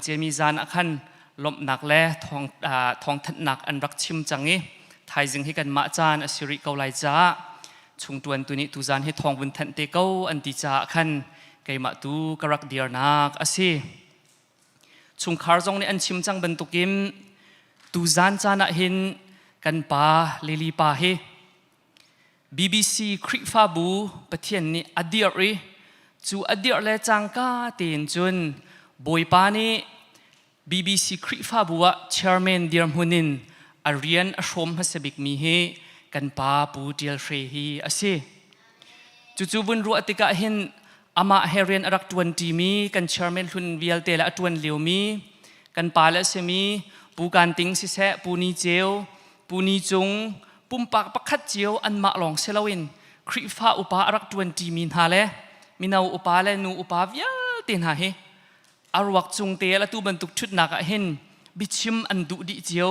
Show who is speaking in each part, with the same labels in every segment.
Speaker 1: ciami zan ah khan lawmhnak le thawngthanhnak an rak chim cang i thaizing hi kanmah caan a si rih ko lai caah chungṭuan tu nih tuzan hi thawng vun thanh te ko an ti caah khan keimah tu ka rak dirnak a si. Chungkhar zong nih an chim cang bantukin tuzan caan ah hin kan pa Lily pa hi BBC Khrihfabu Pathian nih a dirh i cu a dirh le cangka tein cun Bawipa nih BBC Khrihfabu ah chairman dirhmun in a rian a hrawm hmasa bikmi hi kan pa Pu Ṭial Hre hi a si. Cucu vun ruah tikah hin amah he rian a rak ṭuanṭimi kan chairman hlun vialte le a ṭuan liomi kan pa le a simi Pu Kan Ting siseh, Pu Ni Ceu, Pu Ni Cung, pumpak pakhat cio anmah lawng si loin Khrihfa upa a rak ṭuanṭimi hna le mino upa le nu upa vialte hna hi a ruak cung te le atu bantuk ṭhutnak ah hin biachim an duh dih cio.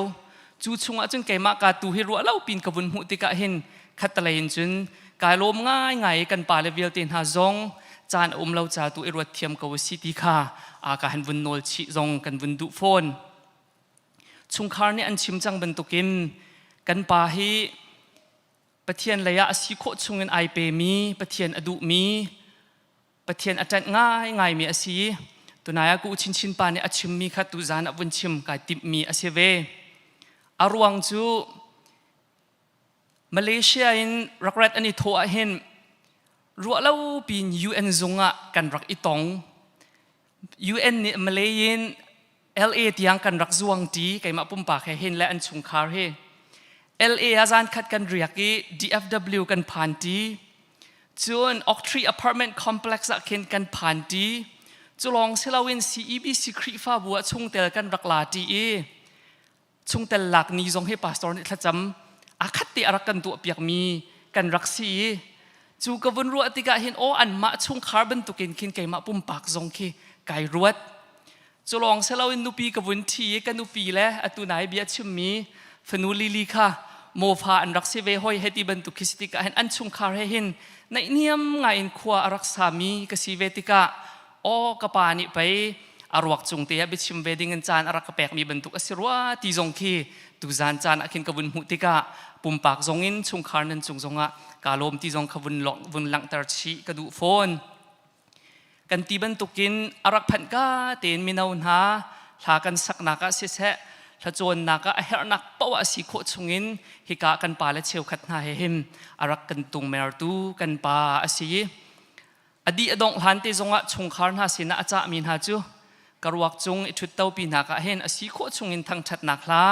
Speaker 1: Cu chungah cun keimah ka tu hi ruah lo pin ka vun hmuh tikah hin khattelei in cun kai lawm ngaingai i kan pale vialte hna zong caan a um lo ca tu i ruat thiam ko a si ti kha a ka han vun nawl chih zong kan vun duh fawn. Chungkhar nih an chim cang bantukin kan pa hi Pathian lei ah a si khawh chungin ai pemi, Pathian a duhmi, Pathian a ṭanh ngaingaimi a si. Tunai ah ku chinchin pa nih a chimmi kha tuzan ah vun chim kai timhmi a si ve. A ruang cu Malaysia in rak rat an i thawh ahhin ruahlo piin UN zung ah kan rak i tong. UN nih Malay in LA tiang kan rak zuang ṭi keimah pumpak he hin le an chungkhar hi. LA ah zan khat kan riak i DFW kan phan ṭi. Cun Oaktree Apartment Complex ah khin kan phan ṭi. Cu lawng si loin CEBC Khrihfabu ah chungtel kan rak la ṭi i chungtel lak ni zong hi pastor nih thlacam a khat te a rak kan tuah piakmi kan rak si i cu ka vun ruah tikah hin aw anmah chungkhar bantukin khin keimah pumpak zong khi kai ruat. Cu lawng si loin nupi ka vun ṭhi i ka nupi le atu nai bia chimmi fanu Lily kha mawfa an rak si ve hoi hei ti bantuk khi si tikah hin an chungkhar he hin naihniam ngai in khua a rak sami ka si ve tikah aw ka pa nih pei a ruak cung te ah biachim ve ding in caan a rak ka pekmi bantuk a si rua ti zong khi tuzan caan ah khin ka vun hmuh tikah pumpak zong in chungkhar nan cung zongah kaa lawm ti zong kha vun vun langhter chih ka duh fawn. Kan ti bantukin a rak phanh ka tein mino hna hla kan saknak ah siseh hlacawnnak ah a herhnak paoh a si khawh chungin hika kan pa le cheukhat hna he hin a rak kan tungmertu kan pa a si. A dih a dongh hlan te zongah chungkhar hna sinah a cahmi hna cu ka ruak cung i ṭhuttopi hna ah hin a si khawh chungin thangṭhatnak hla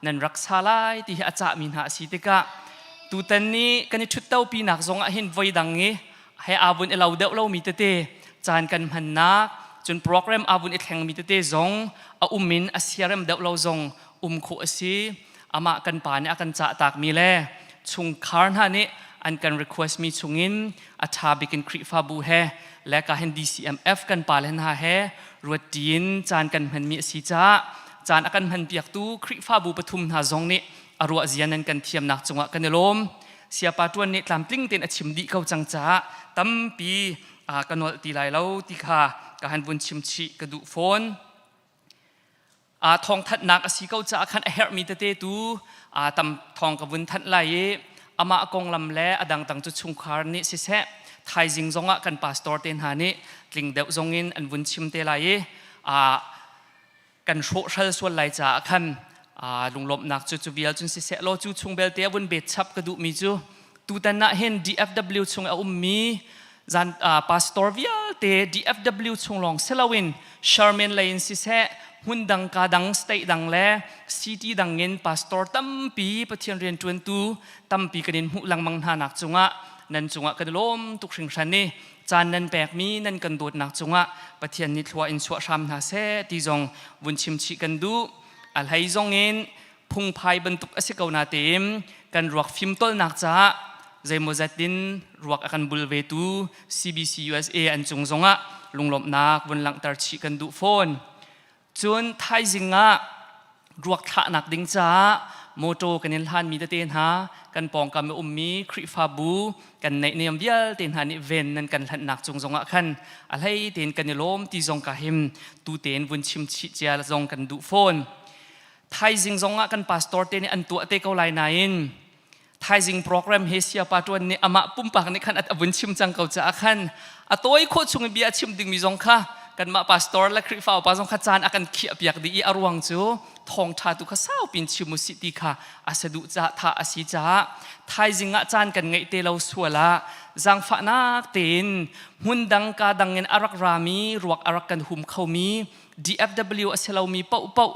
Speaker 1: nan rak sa lai ti hi a cahmi hna a si tikah tutan ni kan i ṭhuttopi nak zongah hin voi dang i he aa vun i lo deuh lomi tete caan kan hmannak cun program aa vun i thlengmi tete zong a um in a siarem deuh lo zong um khawh a si. Amah kan pa nih a kan cah takmi le chungkhar hna nih an kan request mi chungin a ṭha bik in Khrihfabu he le ka hin DCMF kan pa le hna he ruat ṭin caan kan hmanmi a si caah caan a kan hmanpiaktu Khrihfabu pathum hna zong nih a ruah zia nan kan thiamnak cungah kan i lawm. Siapa ṭuan nih tlamtling tein a chim dih ko cang caah tampi ka nolh ti lai lo ti kha ka han vun chim chih ka duh fawn. Thawngthanhnak a si ko caah khan a herhmi tete tu tam thawng ka vun thanh lai i amah konglam le a dangdang cu chungkhar nih siseh thaizing zongah kan pastor te hna nih tling deuh zongin an vun chim te lai i kan hrawhhral sual lai caah khan lunglawmhnak cu cu vial cun siseh law cu chung belte a vun bet chap ka duhmi cu tutan ah hin DFW chung a ummi zan pastor vialte DFW chung lawng si loin Sherman lei in siseh hmun dang ka dang state dang le city dang in pastor tampi Pathian rian ṭuantu tampi kan in hmuh lengmang hna nak cungah nan cungah kan i lawm tuk hringhran i caan nan pekmi nan kan dawtnak cungah Pathian nih thlua in chuah hram hna seh ti zong vun chim chih kan duh. A hlei zong in phungphai bantuk a si ko natein kan ruak fimtawlnak caah zeimawzat in ruak a kan bul vetu CBC USA an cung zongah lunglawmhnak vun langhter chih kan duh fawn. Cun thaizing ah ruak thlahnak ding caah Motor kan in hlanmi tete hna, kan pawngkam i ummi Khrihfabu kan neihniam vialte hna nih ven nan kan hlanhnak cung zongah khan a hlei tein kan i lawm ti zong ka him tu tein vun chim chih cia zong kan duh fawn. Thaizing zongah kan pastor te nih an tuah te ko lai nain thaizing program he siapa tuan nih amah pumpak nih khan a vun chim cang ko caah khan a tawi khawh chung i bia a chim dingmi zong kha kanmah pastor le Khrihfa upa zong kha caan a kan khiah piak dih i a ruang cu thawngṭha tu kha saupin chim u sih ti kha a saduh ca tha a si caah thaizing ah caan kan ngeih te lo sual ah zaangfahnak tein hmun dang ka dang in a rak rami ruak a rak kan hum khomi DFW a si lomi paohpaoh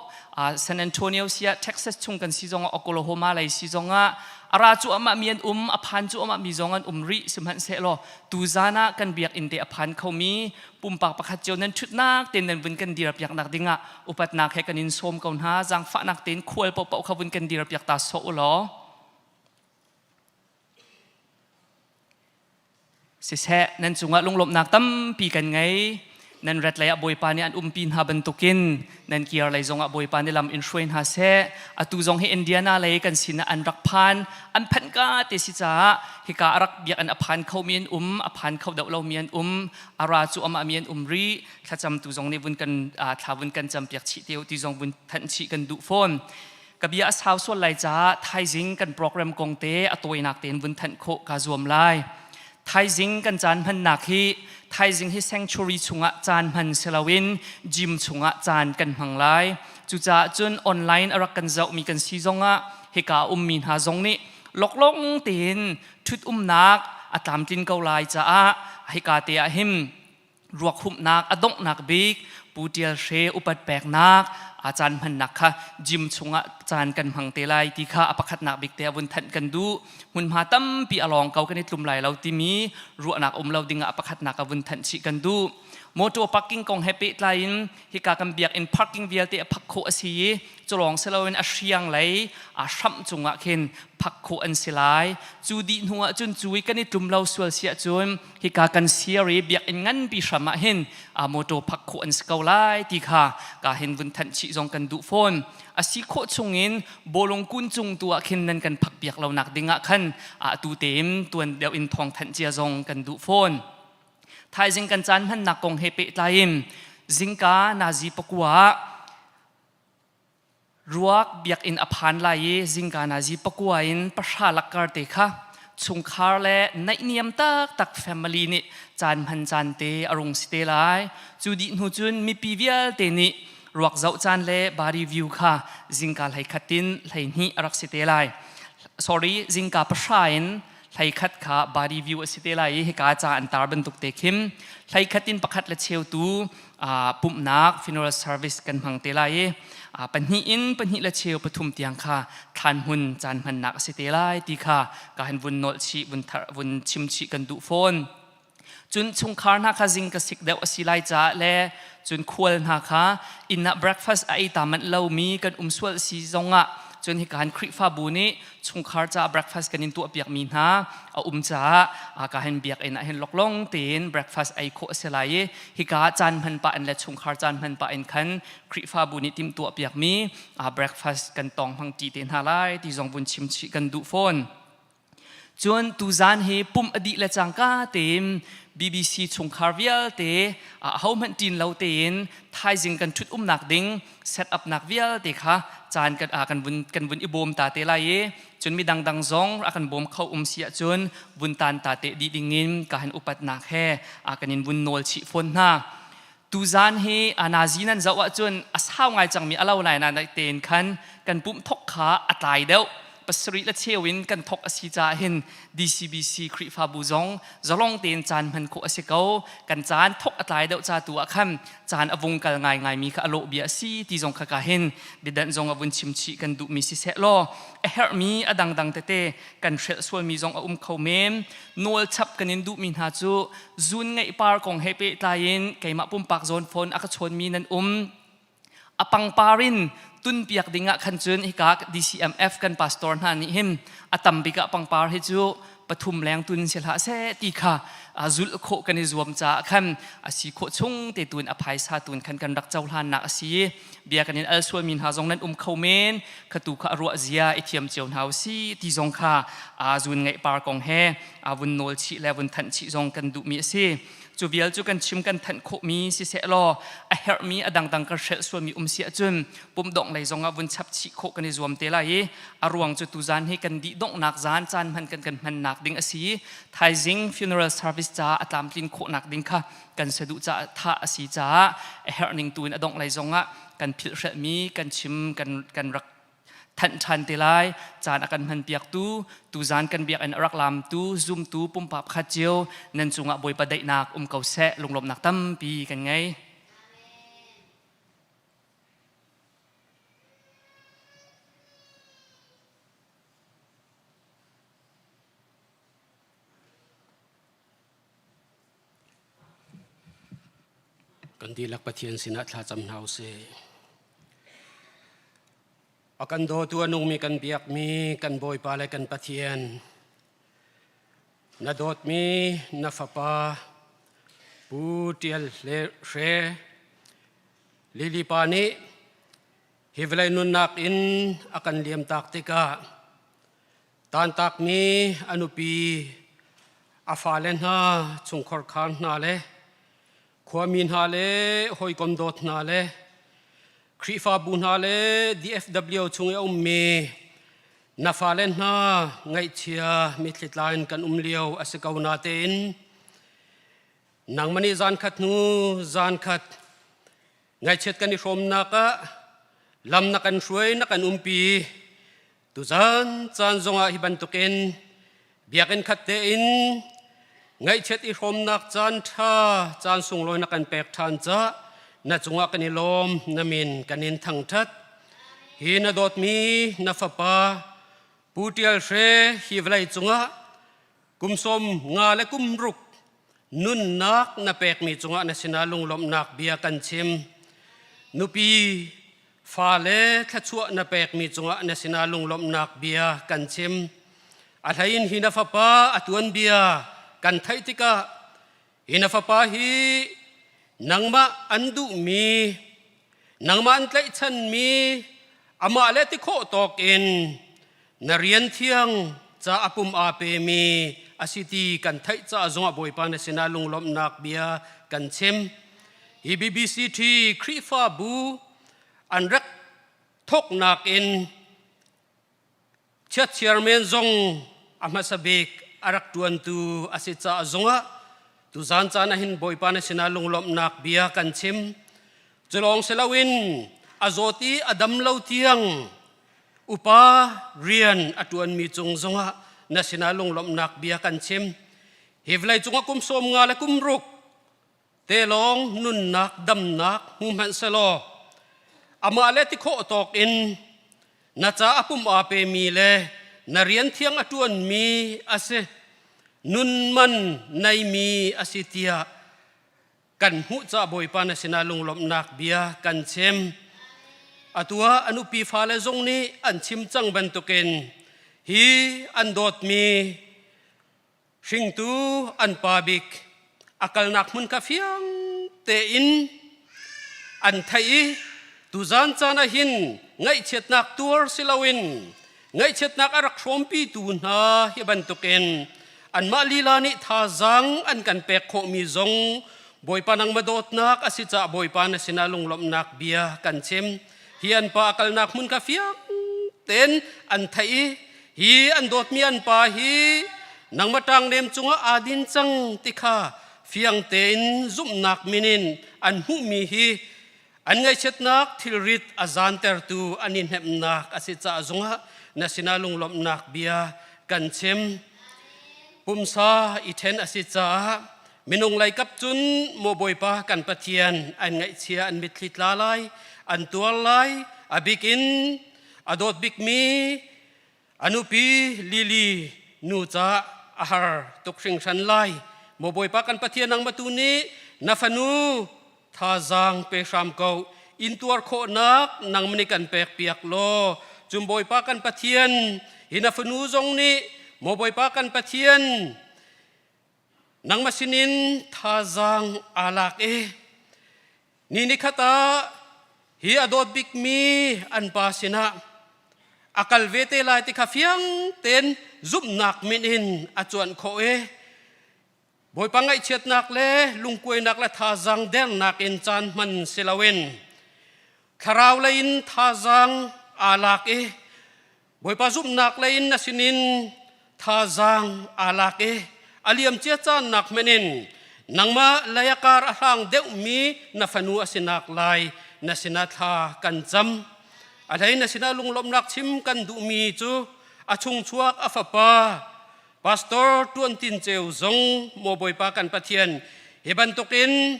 Speaker 1: San Antonio siah Texas chung kan si zongah Oklahoma lei si zongah a ra cu amah mi an um a phan cu amah mi zong an um rih sihmanhsehlaw tuzan ah kan biakinn te a phan khomi pumpak pakhat cio nan ṭhutnak tein nan vun kan dir piaknak dingah upatnak he kan in sawm ko hna zaangfahnak tein khual paohpaoh kha vun kan dir piak ta sawh u law Siseh, nan cungah lunglawmhnak tampi kan ngei. Nan rat lei ah Bawipa nih an umpi hna bantukin nan kir lei zongah Bawipa nih lam in hruai hna seh. Atu zong hi Indiana lei kan sinah an rak phan. An phanh ka te si caah hika a rak biakinn a phan khomi an um, a phan kho deuh lomi an um, a ra cu amah mi an um rih. Thlacamtu zong nih vun kan thla vun kan campiak chih te u ti zong vun thanh chih kan duh fawn. Ka bia a sau sual lai caah thaizing kan program kong te a tawinak tein vun thanh khawh kaa zuam lai. Thaizing kan caan hmannak hi thaizing hi sanctuary chungah caan hman si loin gym chungah caan kan hmang lai. Cucaah cun online a rak kan zohmi kan si zongah hika a ummi hna zong nih loklong tein ṭhut umnak a tlamtlin ko lai caah hika te ah hin ruak humhnak a donghnak bik Pu Tial Hre upat peknak a caan hmannak kha gym chungah caan kan hmang te lai ti kha a pakhatnak bik te a vun thanh kan duh hmunhma tampi a lawng ko kan i tlum lai lo timi ruahnak um lo dingah a pakhatnak a vun thanh chih kan duh motor parking kong he pehtlai in hika kan biakinn parking vialte a phak khawh a si i culawng siloin a hriang lei a hramh cungah khin phak khawh an si lai cu dih hnu ah cun cu i kan i tlum lo sual si ahcun hika kan siar i biakinn nganpi hram ah hin a motor phak khawh an si ko lai ti kha ka hin vun thanh chih zong kan duh fawn a si khawh chungin bawlung kun cung tu ah khin nan kan phak piak lo nak ding ah khan a tu tein tuan deuh in thawng thanh cia zong kan duh fawn thaizing kan caan hmannak kong he pehtlai in zingka nazi pakua Ruak biakinn a phan lai i zingka nazi pakua in pahra lakkar te kha chungkhar le naihniam taktak family nih caan hman caan te a rung si te lai. Cu dih hnu cun mipi vialte nih ruak zoh caan le body view kha zingka 11 in 12 a rak si te lai. Sorry, zingka pahra in 11 kha body view a si te lai i hika ca an tar bantuk te khin 11 in pakhat le cheu tu pumhnak funeral service kan hmang te lai i pahnih in pahnih le cheu pathum tiang kha thlan hmun caan hmannak a si te lai ti kha ka han vun nolh chih vun thar vun chim chih kan duh fawn cun chungkhar hna kha zing ka sik deuh a si lai caah le cun khual hna kha inn ah breakfast a ei ta manh lomi kan um sual si zongah cun hika han Khrihfabu nih chungkhar caah breakfast kan in tuahpiakmi hna a um caah ka hin biakinn ah hin loklong tein breakfast ei khawh a si lai i hika caan hman pah in le chungkhar caan hman pah in khan Khrihfabu nih timhtuahpiakmi breakfast kan tong hmang ṭi te hna lai ti zong vun chim chih kan duh fawn. Cun tuzaan hi pumh a dih le cangka tein BBC chungkhar vialte ahohmanh ṭin lo tein thaizing kan ṭhut umnak ding set up nak vialte kha caan kan kan vun kan vun i bawm ta te lai i cun mi dangdang zong a kan bawm kho um si ahcun vun tan ta te dih dingin ka han upatnak he a kan in vun nawl chih fawn hna. Tuzaan hi nazi nan zoh ahcun a sau ngai cangmi a lo lai na tein khan kan pumh thok kha a tlai deuh pasarih le cheu in kan thok a si caah hin DCBC Khrihfabu zong zalong tein caan hman khawh a si ko kan caan thok a tlai deuh ca tu ah khan caan a vung kal ngaingai mi kha a lawh bia a si ti zong kha ka hin biadanh zong a vun chim chih kan duhmi si seh law a herhmi a dangdang tete kan hrelh sualmi zong a um kho men nawl chap kan in duhmi hna cu zun ngeih par kong he pehtlai in keimah pumpak zawn phone a ka chawnmi nan um a pangpar in tunpiak ding ah khan cun hika DCMF kan pastor hna nih hin a tam bik ah pangpar hi cu pathum leng tun si hlah seh ti kha zulh khawh kan i zuam caah khan a si khawh chung te tun a phaisa tun khan kan rak cohlannak a si. Bia kan in al sualmi hna zong nan um kho men, khatu kha a ruah zia i thiam cio hna u si ti zong kha zun ngaih par kong he vun nawl chih le vun thanh chih zong kan duhmi a si. Cu vial cu kan chim kan thanh khawhmi siseh law a herhmi a dangdang kan hrelh sualmi um si ahcun pumhdongh lei zongah vun chap chih khawh kan i zuam te lai i a ruang cu tuzan hi kan dih donghnak zan caan hman kan kan hmannak ding a si i thaizing funeral service caah a tlamtlin khawhnak ding kha kan saduh caah thah a si caah a herhning tu in a dongh lei zongah kan philh hrelhmi kan chim kan kan rak thanh ṭhan te lai. Caan a kan hmanpiaktu, tuzan kan biakinn a rak lamtu zumtu pumpak pakhat cio nan cungah Bawipa daihnak um ko seh. Lunglawmhnak tampi kan ngei.
Speaker 2: Kan dihlak Pathian sinah thlacam hna u sih. A kan dawtu a nungmi kan biakmi kan Bawipa le kan Pathian, na dawtmi na fapa Pu Ṭial Hre Lili pa nih hi vawlei nunnak in a kan liamtak tikah Tantakmi a nupi, a fale hna, chungkhar khar hna le khuami hna le hawikom dawt hna le Khrihfabu hna le DFW chung i a ummi na fale hna ngaihchia mitthli tla in kan um lio a si ko natein nangmah nih zan khat hnu zan khat ngaihchiat kan i hrawmnak ah lam na kan hruai na kan umpi. Tuzan caan zongah hi bantukin biakinn khat tein ngaihchiat i hrawmnak caan ṭha caan sunglawi na kan pek ṭhan cah na cungah kan i lawm, na min kan in thangṭhat. Hi na dawtmi na fapa Pu Ṭial Hre hi vawlei cungah kum 50 le kum ruk nunnak na pekmi cungah na sinah lunglawmhnak bia kan chim. Nupi Fale thluachuah na pekmi cungah na sinah lunglawmhnak bia kan chim. A hleiin hi na fapa a tuanbia kan theih tikah hi na fapa hi nangmah an duhmi, nangmah an tlaihchanmi, amah le ti khawh tawk in na rian thiang ca a pum aa pemi a si ti kan theih caah zongah Bawipa na sinah lunglawmhnak bia kan chim. Hi BBCT Khrihfabu an rak thawknak in chiat chairman zong a hmasa bik a rak ṭuantu a si caah zongah tuzan caan ah hin Bawipa na sinah lunglawmhnak bia kan chim. Cu lawng si loin a zawt i a dam lo tiang upa rian a ṭuanmi cung zongah na sinah lunglawmhnak bia kan chim. Hi vawlei cungah kum 50 le kum ruk te lawng nunnak damnak hmu hmanh selaw amah le ti khawh tawk in na ca a pum aa pemi le na rian thiang a ṭuanmi a si, nun man neimi a si tiah kan hmuh caah Bawipa na sinah lunglawmhnak bia kan chim. Atu ah a nupi fale zong nih an chim cang bantukin hi an dawtmi Hringtu an pa bik a kalnak hmun kha fiang tein an theih i tuzan caan ah hin ngaihchiatnak tuar si loin ngaihchiatnak a rak hrawmpitu hna hi bantukin anmah lila nih thazaang an kan pek khawhmi zong Bawipa nangmah dawtnak a si caah Bawipa na sinah lunglawmhnak bia kan chim. Hi an pa a kalnak hmun kha fiang tein an theih i hi an dawtmi an pa hi nangmah ṭangnem cungah aa din cang ti kha fiang tein zumhnak min in an hmuhmi hi an ngaihchiatnak thilrit a zantertu an i hnemhnak a si caah zungah na sinah lunglawmhnak bia kan chim. Pumsa i ṭhen a si caah Minung lei kap cun maw Bawipa kan Pathian, an ngaihchia an mitthli tla lai, an tuar lai, a bik in a dawt bikmi a nupi Lily nu ca a har tuk hringhran lai. Maw Bawipa kan Pathian, nangmah tu nih na fanu thazaang pe hram ko, intuar khawhnak nangmah nih kan pek piak law, cun Bawipa kan Pathian, hi na fanu zong nih. Maw Bawipa kan Pathian, nangmah sinin thazaang aa lak i ni nikhat ah hi a dawt bikmi an pa sinah a kal ve te lai ti kha fiang tein zumhnak min in a cuanh khawh i Bawipa ngaihchiatnak le lungkuainak le thazaang dernak in caan hman si loin thlarau lei in thazaang aa lak i Bawipa zumhnak lei in na sinin thazaang aa lak i a liamcia caannak hmanh in nangmah lei a kar a hlang deuhmi na fanu a sinak lai na sinah thla kan cam. A hlei na sinah lunglawmhnak chim kan duhmi cu a chungchuak a fapa Pastor Tuan Tin Ceu zong maw Bawipa kan Pathian hi bantukin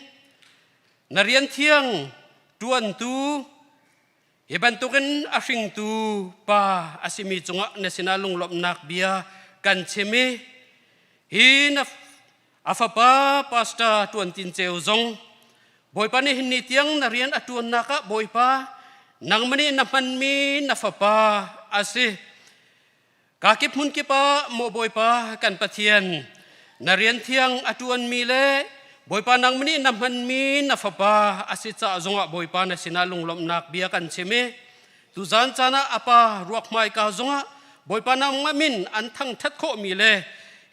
Speaker 2: na rian thiang ṭuantu Hi bantukin a hringtu pa a simi cungah na sinah lunglawmhnak bia kan chim i hi na a fapa pastor Tuan Tin Ceu zong Bawipa nih hin ni tiang na rian a ṭuannak ah Bawipa nangmah nih na hmanmi na fapa a si. Kakip hmunkip ah maw Bawipa kan Pathian, na rian thiang a ṭuanmi le Bawipa nangmah nih na hmanmi na fapa a si caah zongah Bawipa na sinah lunglawmhnak bia kan chim i tuzan caan ah a pa ruak hmaika zongah Bawipa nangmah min an thangṭhat khawhmi le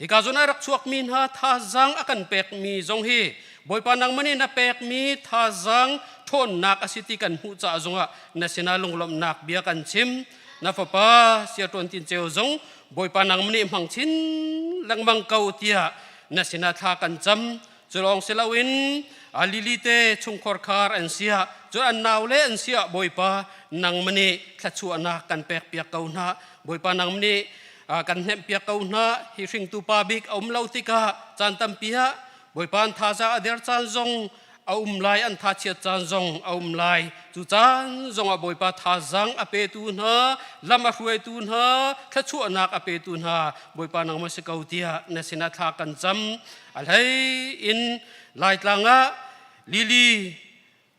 Speaker 2: hika zawn ah rak chuakmi hna thazaang a kan pekmi zong hi Bawipa nangmah nih na pekmi thazaang ṭhawnnak a si ti kan hmuh caah zongah na sinah lunglawmhnak bia kan chim. Na fapa siaṭuan tin ceu zong Bawipa nangmah nih hmang chin lengmang ko tiah na sinah thla kan cam. Cu lawng si loin lili te chungkhar khar an siah cun an nau le an siah Bawipa nangmah nih thluachuahnak kan pek piak ko hna. Bawipa nangmah nih kan hnemh piak ko hna. Hi hringtu pa bik a um lo tikah caan tampi ah Bawipa an thazaang a der caan zong a um lai an thachiat caan zong a um lai cu caan zongah Bawipa thazaang a petu hna lam a hruaitu hna thluachuahnak a petu hna Bawipa nangmah si ko tiah na sinah thla kan cam a hlei in Laitlang ah lili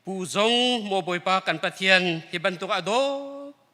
Speaker 2: pu zong maw Bawipa kan Pathian hi bantuk a daw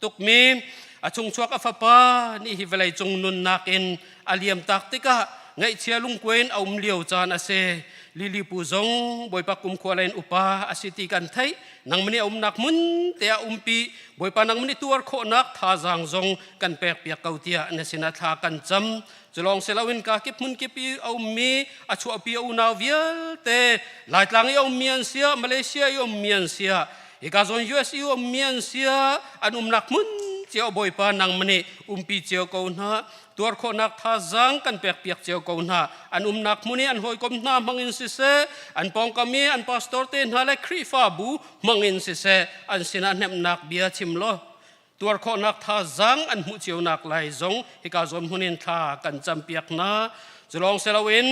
Speaker 2: tukmi a chungchuak a fapa nih hi vawlei cung nunnak in a liam tak tikah ngaihchia lungkuai in a um lio caan a si. Lili pu zong Bawipa kumkhua lei in upa a si ti kan theih. Nangmah nih a umnak hmun te ah umpi. Bawipa nangmah nih tuar khawhnak thazaang zong kan pek piak ko tiah na sinah thla kan cam. Cu lawng si loin ka kip hmun kip i a ummi a chuahpi a unau vialte Laitlang i a ummi an siah Malaysia i a ummi an siah Hika zawn US i ummi an sia an umnak hmun cio Bawipa nangmah nih umpi cio ko hna tuar khawhnak thazaang kan pek piak cio ko hna an umnak hmun i an hawikom hna hmangin siseh an pawngkam i an pastor te hna le Khrihfabu hmangin siseh an sinah hnemhnak bia chim law tuar khawhnak thazaang an hmuh cionak lai zong hika zawn hmun in thla kan campiak hna. Cu lawng si loin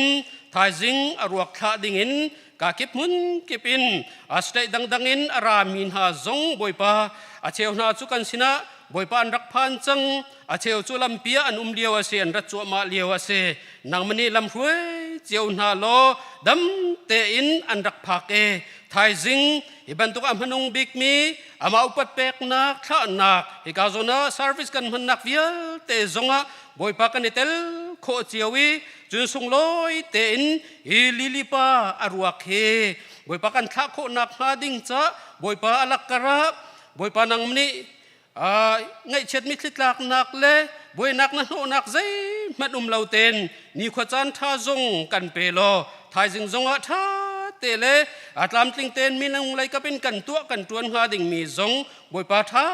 Speaker 2: thaizing a ruak thlah dingin kakip hmun kip in a state dangdang in a rami hna zong Bawipa a cheu hna cu kan sinah Bawipa an rak phan cang a cheu cu lampi ah an um lio a si an rat cuahmah lio a si nangmah nih lam hruai cio hna law dam tein an rak phak e thaizing hi bantuk a hmanung bikmi amah upat peknak thlahnak hika zawn ah service kan hmannak vialte zongah Bawipa kan i tel khawh cio i cun sunglawi tein hi lili pa a ruak hi Bawipa kan thlah khawhnak hnga ding ca Bawipa a lakkar ah Bawipa nang nih ngaihchiat mitthli tlaknak le buainak na hnawhnak zeihmanh um lo tein nikhua caan ṭha zong kan pe law thaizing zongah ṭha te le a tlamtling tein minung lei kap in kan tuah kan ṭuan hnga dingmi zong Bawipa ṭha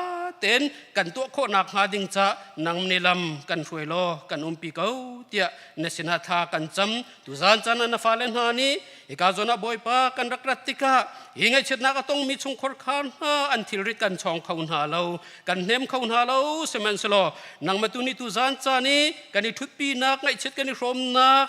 Speaker 2: tein kan tuah khawhnak hnga ding ca nang nih lam kan hruai law kan umpi ko tiah na sinah thla kan cam tuzan caan ah na fale hna nih hika zawn ah Bawipa kan rak rat tikah hi ngaihchiatnak a tongmi chungkhar khar hna an thilrit kan chawng kho hna lo kan hnem kho hna lo sihmanhsehlaw nangmah tu nih tuzan caan i kan i ṭhutpinak ngaihchiat kan i hrawmnak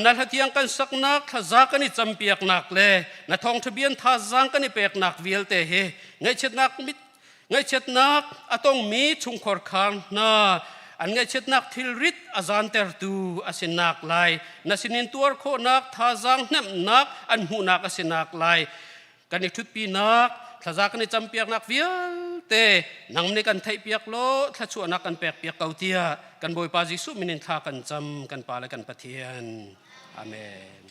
Speaker 2: na hlatiang kan saknak thlaza kan i campiaknak le na thawngṭha bian thazaang kan i peknak vialte hi ngaihchiatnak mit Ngaihchiatnak a tongmi chungkhar khar hna an ngaihchiatnak thilrit a zantertu a sinak lai na sinin tuar khawhnak thazaang hnemhnak an hmuhnak a sinak lai kan i ṭhutpinak thlaza kan i campiaknak vialte. vialte nang nih kan theihpiak law thluachuahnak kan pekpiak ko tiah kan Bawipa Jesuh min in thla kan cam kan Pa le kan Pathian. Amen.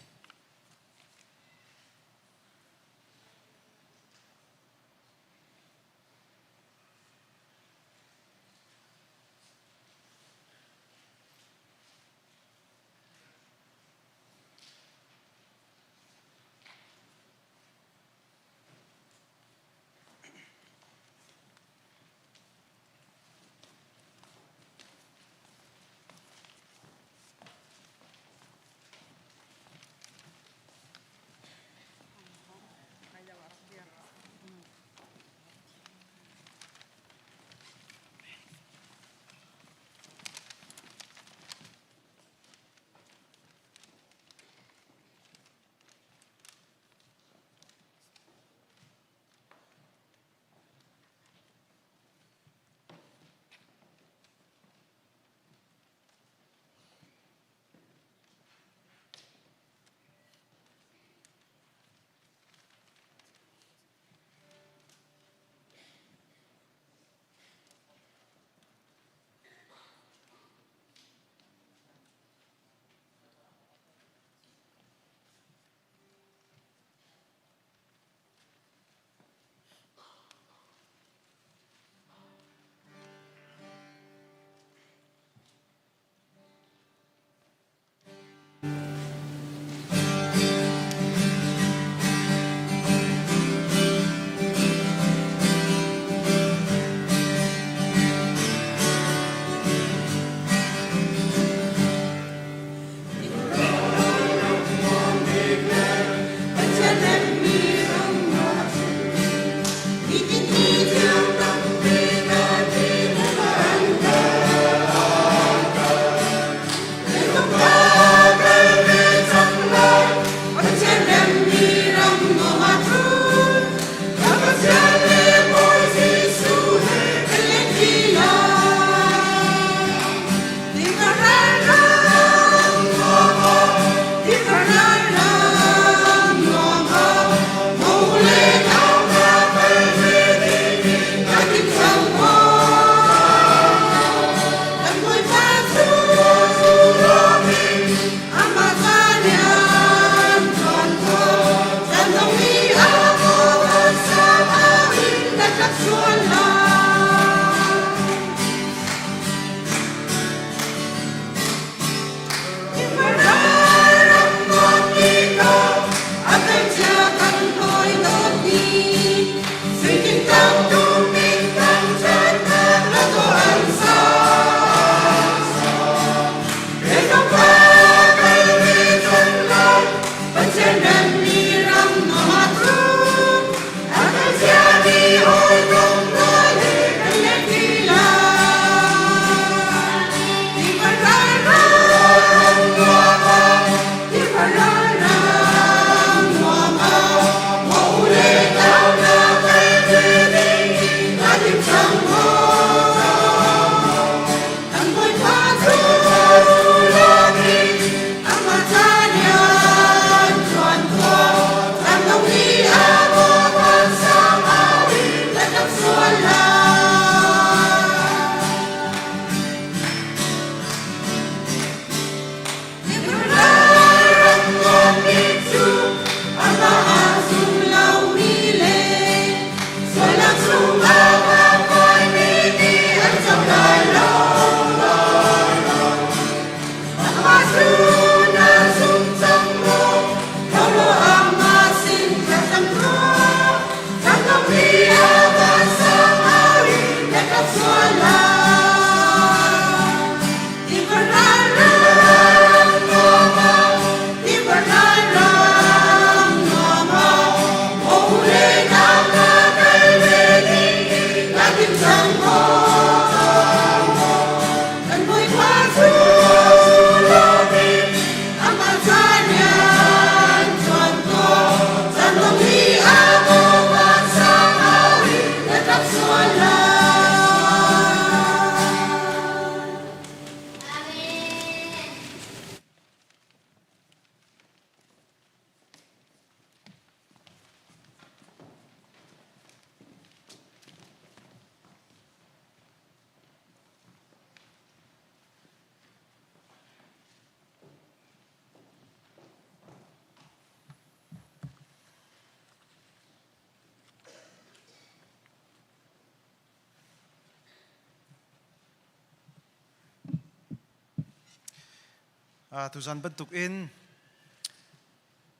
Speaker 3: Tuzan bantuk in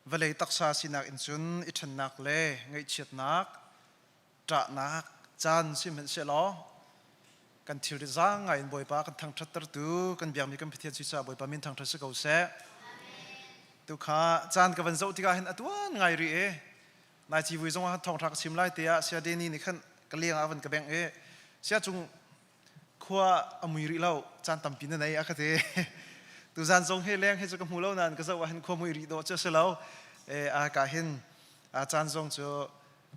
Speaker 3: vawlei taksa sinak in cun i ṭhennak le ngaihchiatnak, ṭahnak caan sihmanhsehlaw kan thilrit zaang ngai in Bawipa kan thangṭhattertu kan biakmi kan Pathian si caah Bawipa min thangṭhat si ko seh. Tukha caan ka van zoh tikah hin a tuan ngai rih i nai civui zong ah thawngṭha ka chim lai tiah Saya Deni nih khan ka leng ah a van ka bengh i sia cung khua a mui rih lo caan tampi na nei a ka ti. Tuzan zong hi leng hi cu ka hmu lo nain ka zoh ah hin khua mui rih dawh cu a si lo. E, a ka hin a caan zong cu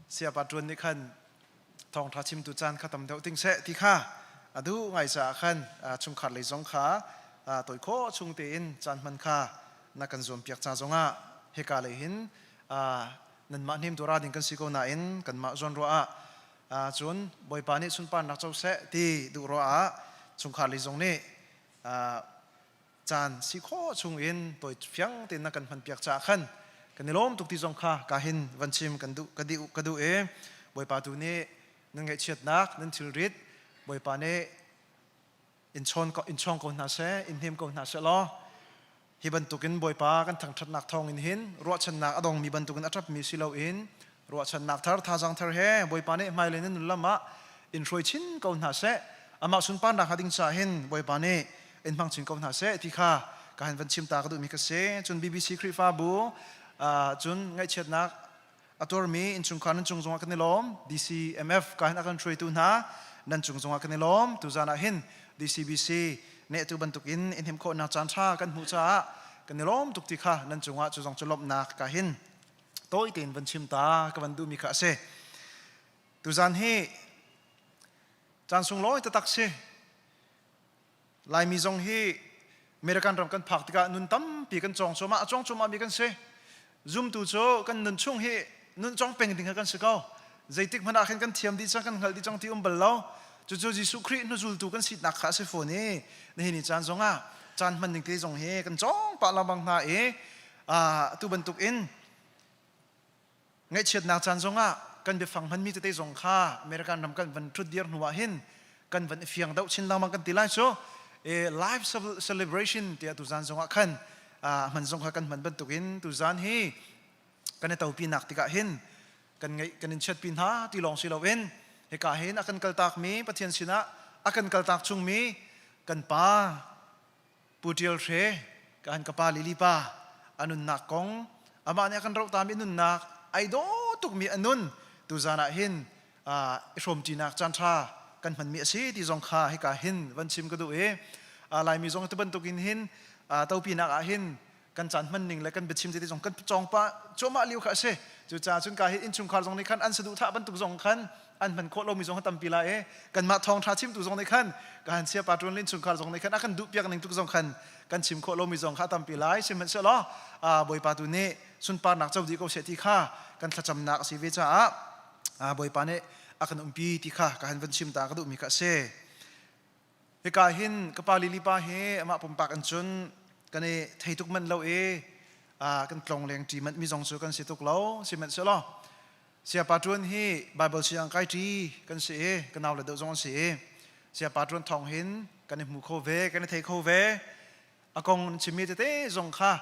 Speaker 3: siapa ṭuan nih khan thawngṭha chimtu caan kha tam deuh ting seh ti kha a duh ngai caah khan chungkhar lei zong kha tawi khawh chung tein caan hman kha na kan zuampiak ca zongah hika lei hin nanmah hnemtu ra ding kan si ko nain kanmah zawn ruah ah cun Bawipa nih sunparnak co seh ti duh ruah ah chungkhar lei zong nih caan si khawh chung in tawi fiang tein na kan hmanpiak caah khan kan i lawm tuk ti zong kha ka hin van chim kan duh ka duh ka duh i Bawipa tu nih nan ngaihchiatnak nan thilrit Bawipa nih in chawn in chawng ko hna seh in hnem ko hna seh law hi bantukin Bawipa kan thangṭhatnak thawng in hin ruahchannak a dongmi bantukin a ṭapmi si loin ruahchannak thar thazaang thar he Bawipa nih hmailei nan nun lam ah in hruai chin ko hna seh amah sunparnak hnga ding caah hin Bawipa nih in hmang chin ko hna seh ti kha ka han van chim ta ka duhmi ka si. Cun BBC Khrihfabu cun ngaihchiatnak a tuarmi innchungkhar nan cung zongah kan i lawm. DCMF ka hin a kan hruaitu hna nan cung zongah kan i lawm. Tuzan ah hin DCBC nih atu bantukin in him khawhnak caan ṭha kan hmuh caah kan i lawm tuk ti kha nan cungah cu zong cu lawmhnak ka hin tawi tein van chim ta ka van duhmi kha a si. Tuzan hi caan sunglawi taktak si. Laimi zong hi American ram kan phak tikah nun tampi kan cawng cuahmah, a cawng cuahmahmi kan si. Zumtu cu kan nun chung hi nun cawng peng ding kha kan si ko. Zeitik hmanh ah khin kan thiam dih cang, kan hngalh dih cang ti um bal lo. Cucu Jesuh Khrih hnuzultu kan sinak kha a si fawn i nihin ni caan zongah caan hman ning te zong hi kan cawng pah lengmang hna i atu bantuk in Ngaihchiatnak caan zongah kan biafang hmanmi tete zong kha American ram kan van ṭhut dir hnu ah hin kan van i fiang deuh chin lengmang kan ti lai cu. Life celebration tiah tuzan zongah khan hman zong kha kan hman bantukin tuzan hi kan i topinak tikah hin kan ngeih kan in chiatpi hna ti lawng si loin hika hin a kan kaltakmi Pathian sinah a kan kaltak chungmi kan pa Pu Ṭial Hre, kan ka pa Lily pa, a nunnak kong, amah nih a kan rohtami nunnak, ai dawh tukmi a nun, tuzan ah hin i hrawmṭinak caanṭha kan hmanmi a si ti zong kha hika hin van chim ka duh i Laimi zong tu bantukin hin topinak ah hin kan caan hman ning le kan biachim ti zong kan cawng pah cuahmah lio kha a si. Cucaah cun ka hi innchungkhar zong nih khan an saduhthah bantuk zong khan an hman khawh lomi zong tampi lai i kanmah thawngṭha chimtu zong nih khan ka han sia pa ṭuan lin chungkhar zong nih khan a kan duhpiak ning tuk zong khan kan chim khawh lomi zong kha tampi lai. Sihmanhsehlaw Bawipa tu nih sunparnak co dih ko seh ti kha kan thlacamnak a si ve caah Bawipa nih a kan umpi ti kha ka han van chim ta ka duhmi kha a si. Hika hin ka pa Lily pa hi amah pumpak in cun kan i thei tuk manh lo i kan tlong leng ṭi manh mi zong cu kan si tuk lo. Sihmanhsehlaw Siapa ṭuan hi Baibal siang kai ṭi kan si i ka nau le deuh zong an si i siapa ṭuan thawng hin kan i hmu kho ve, kan i thei kho ve. A kong an chimmi tete zong kha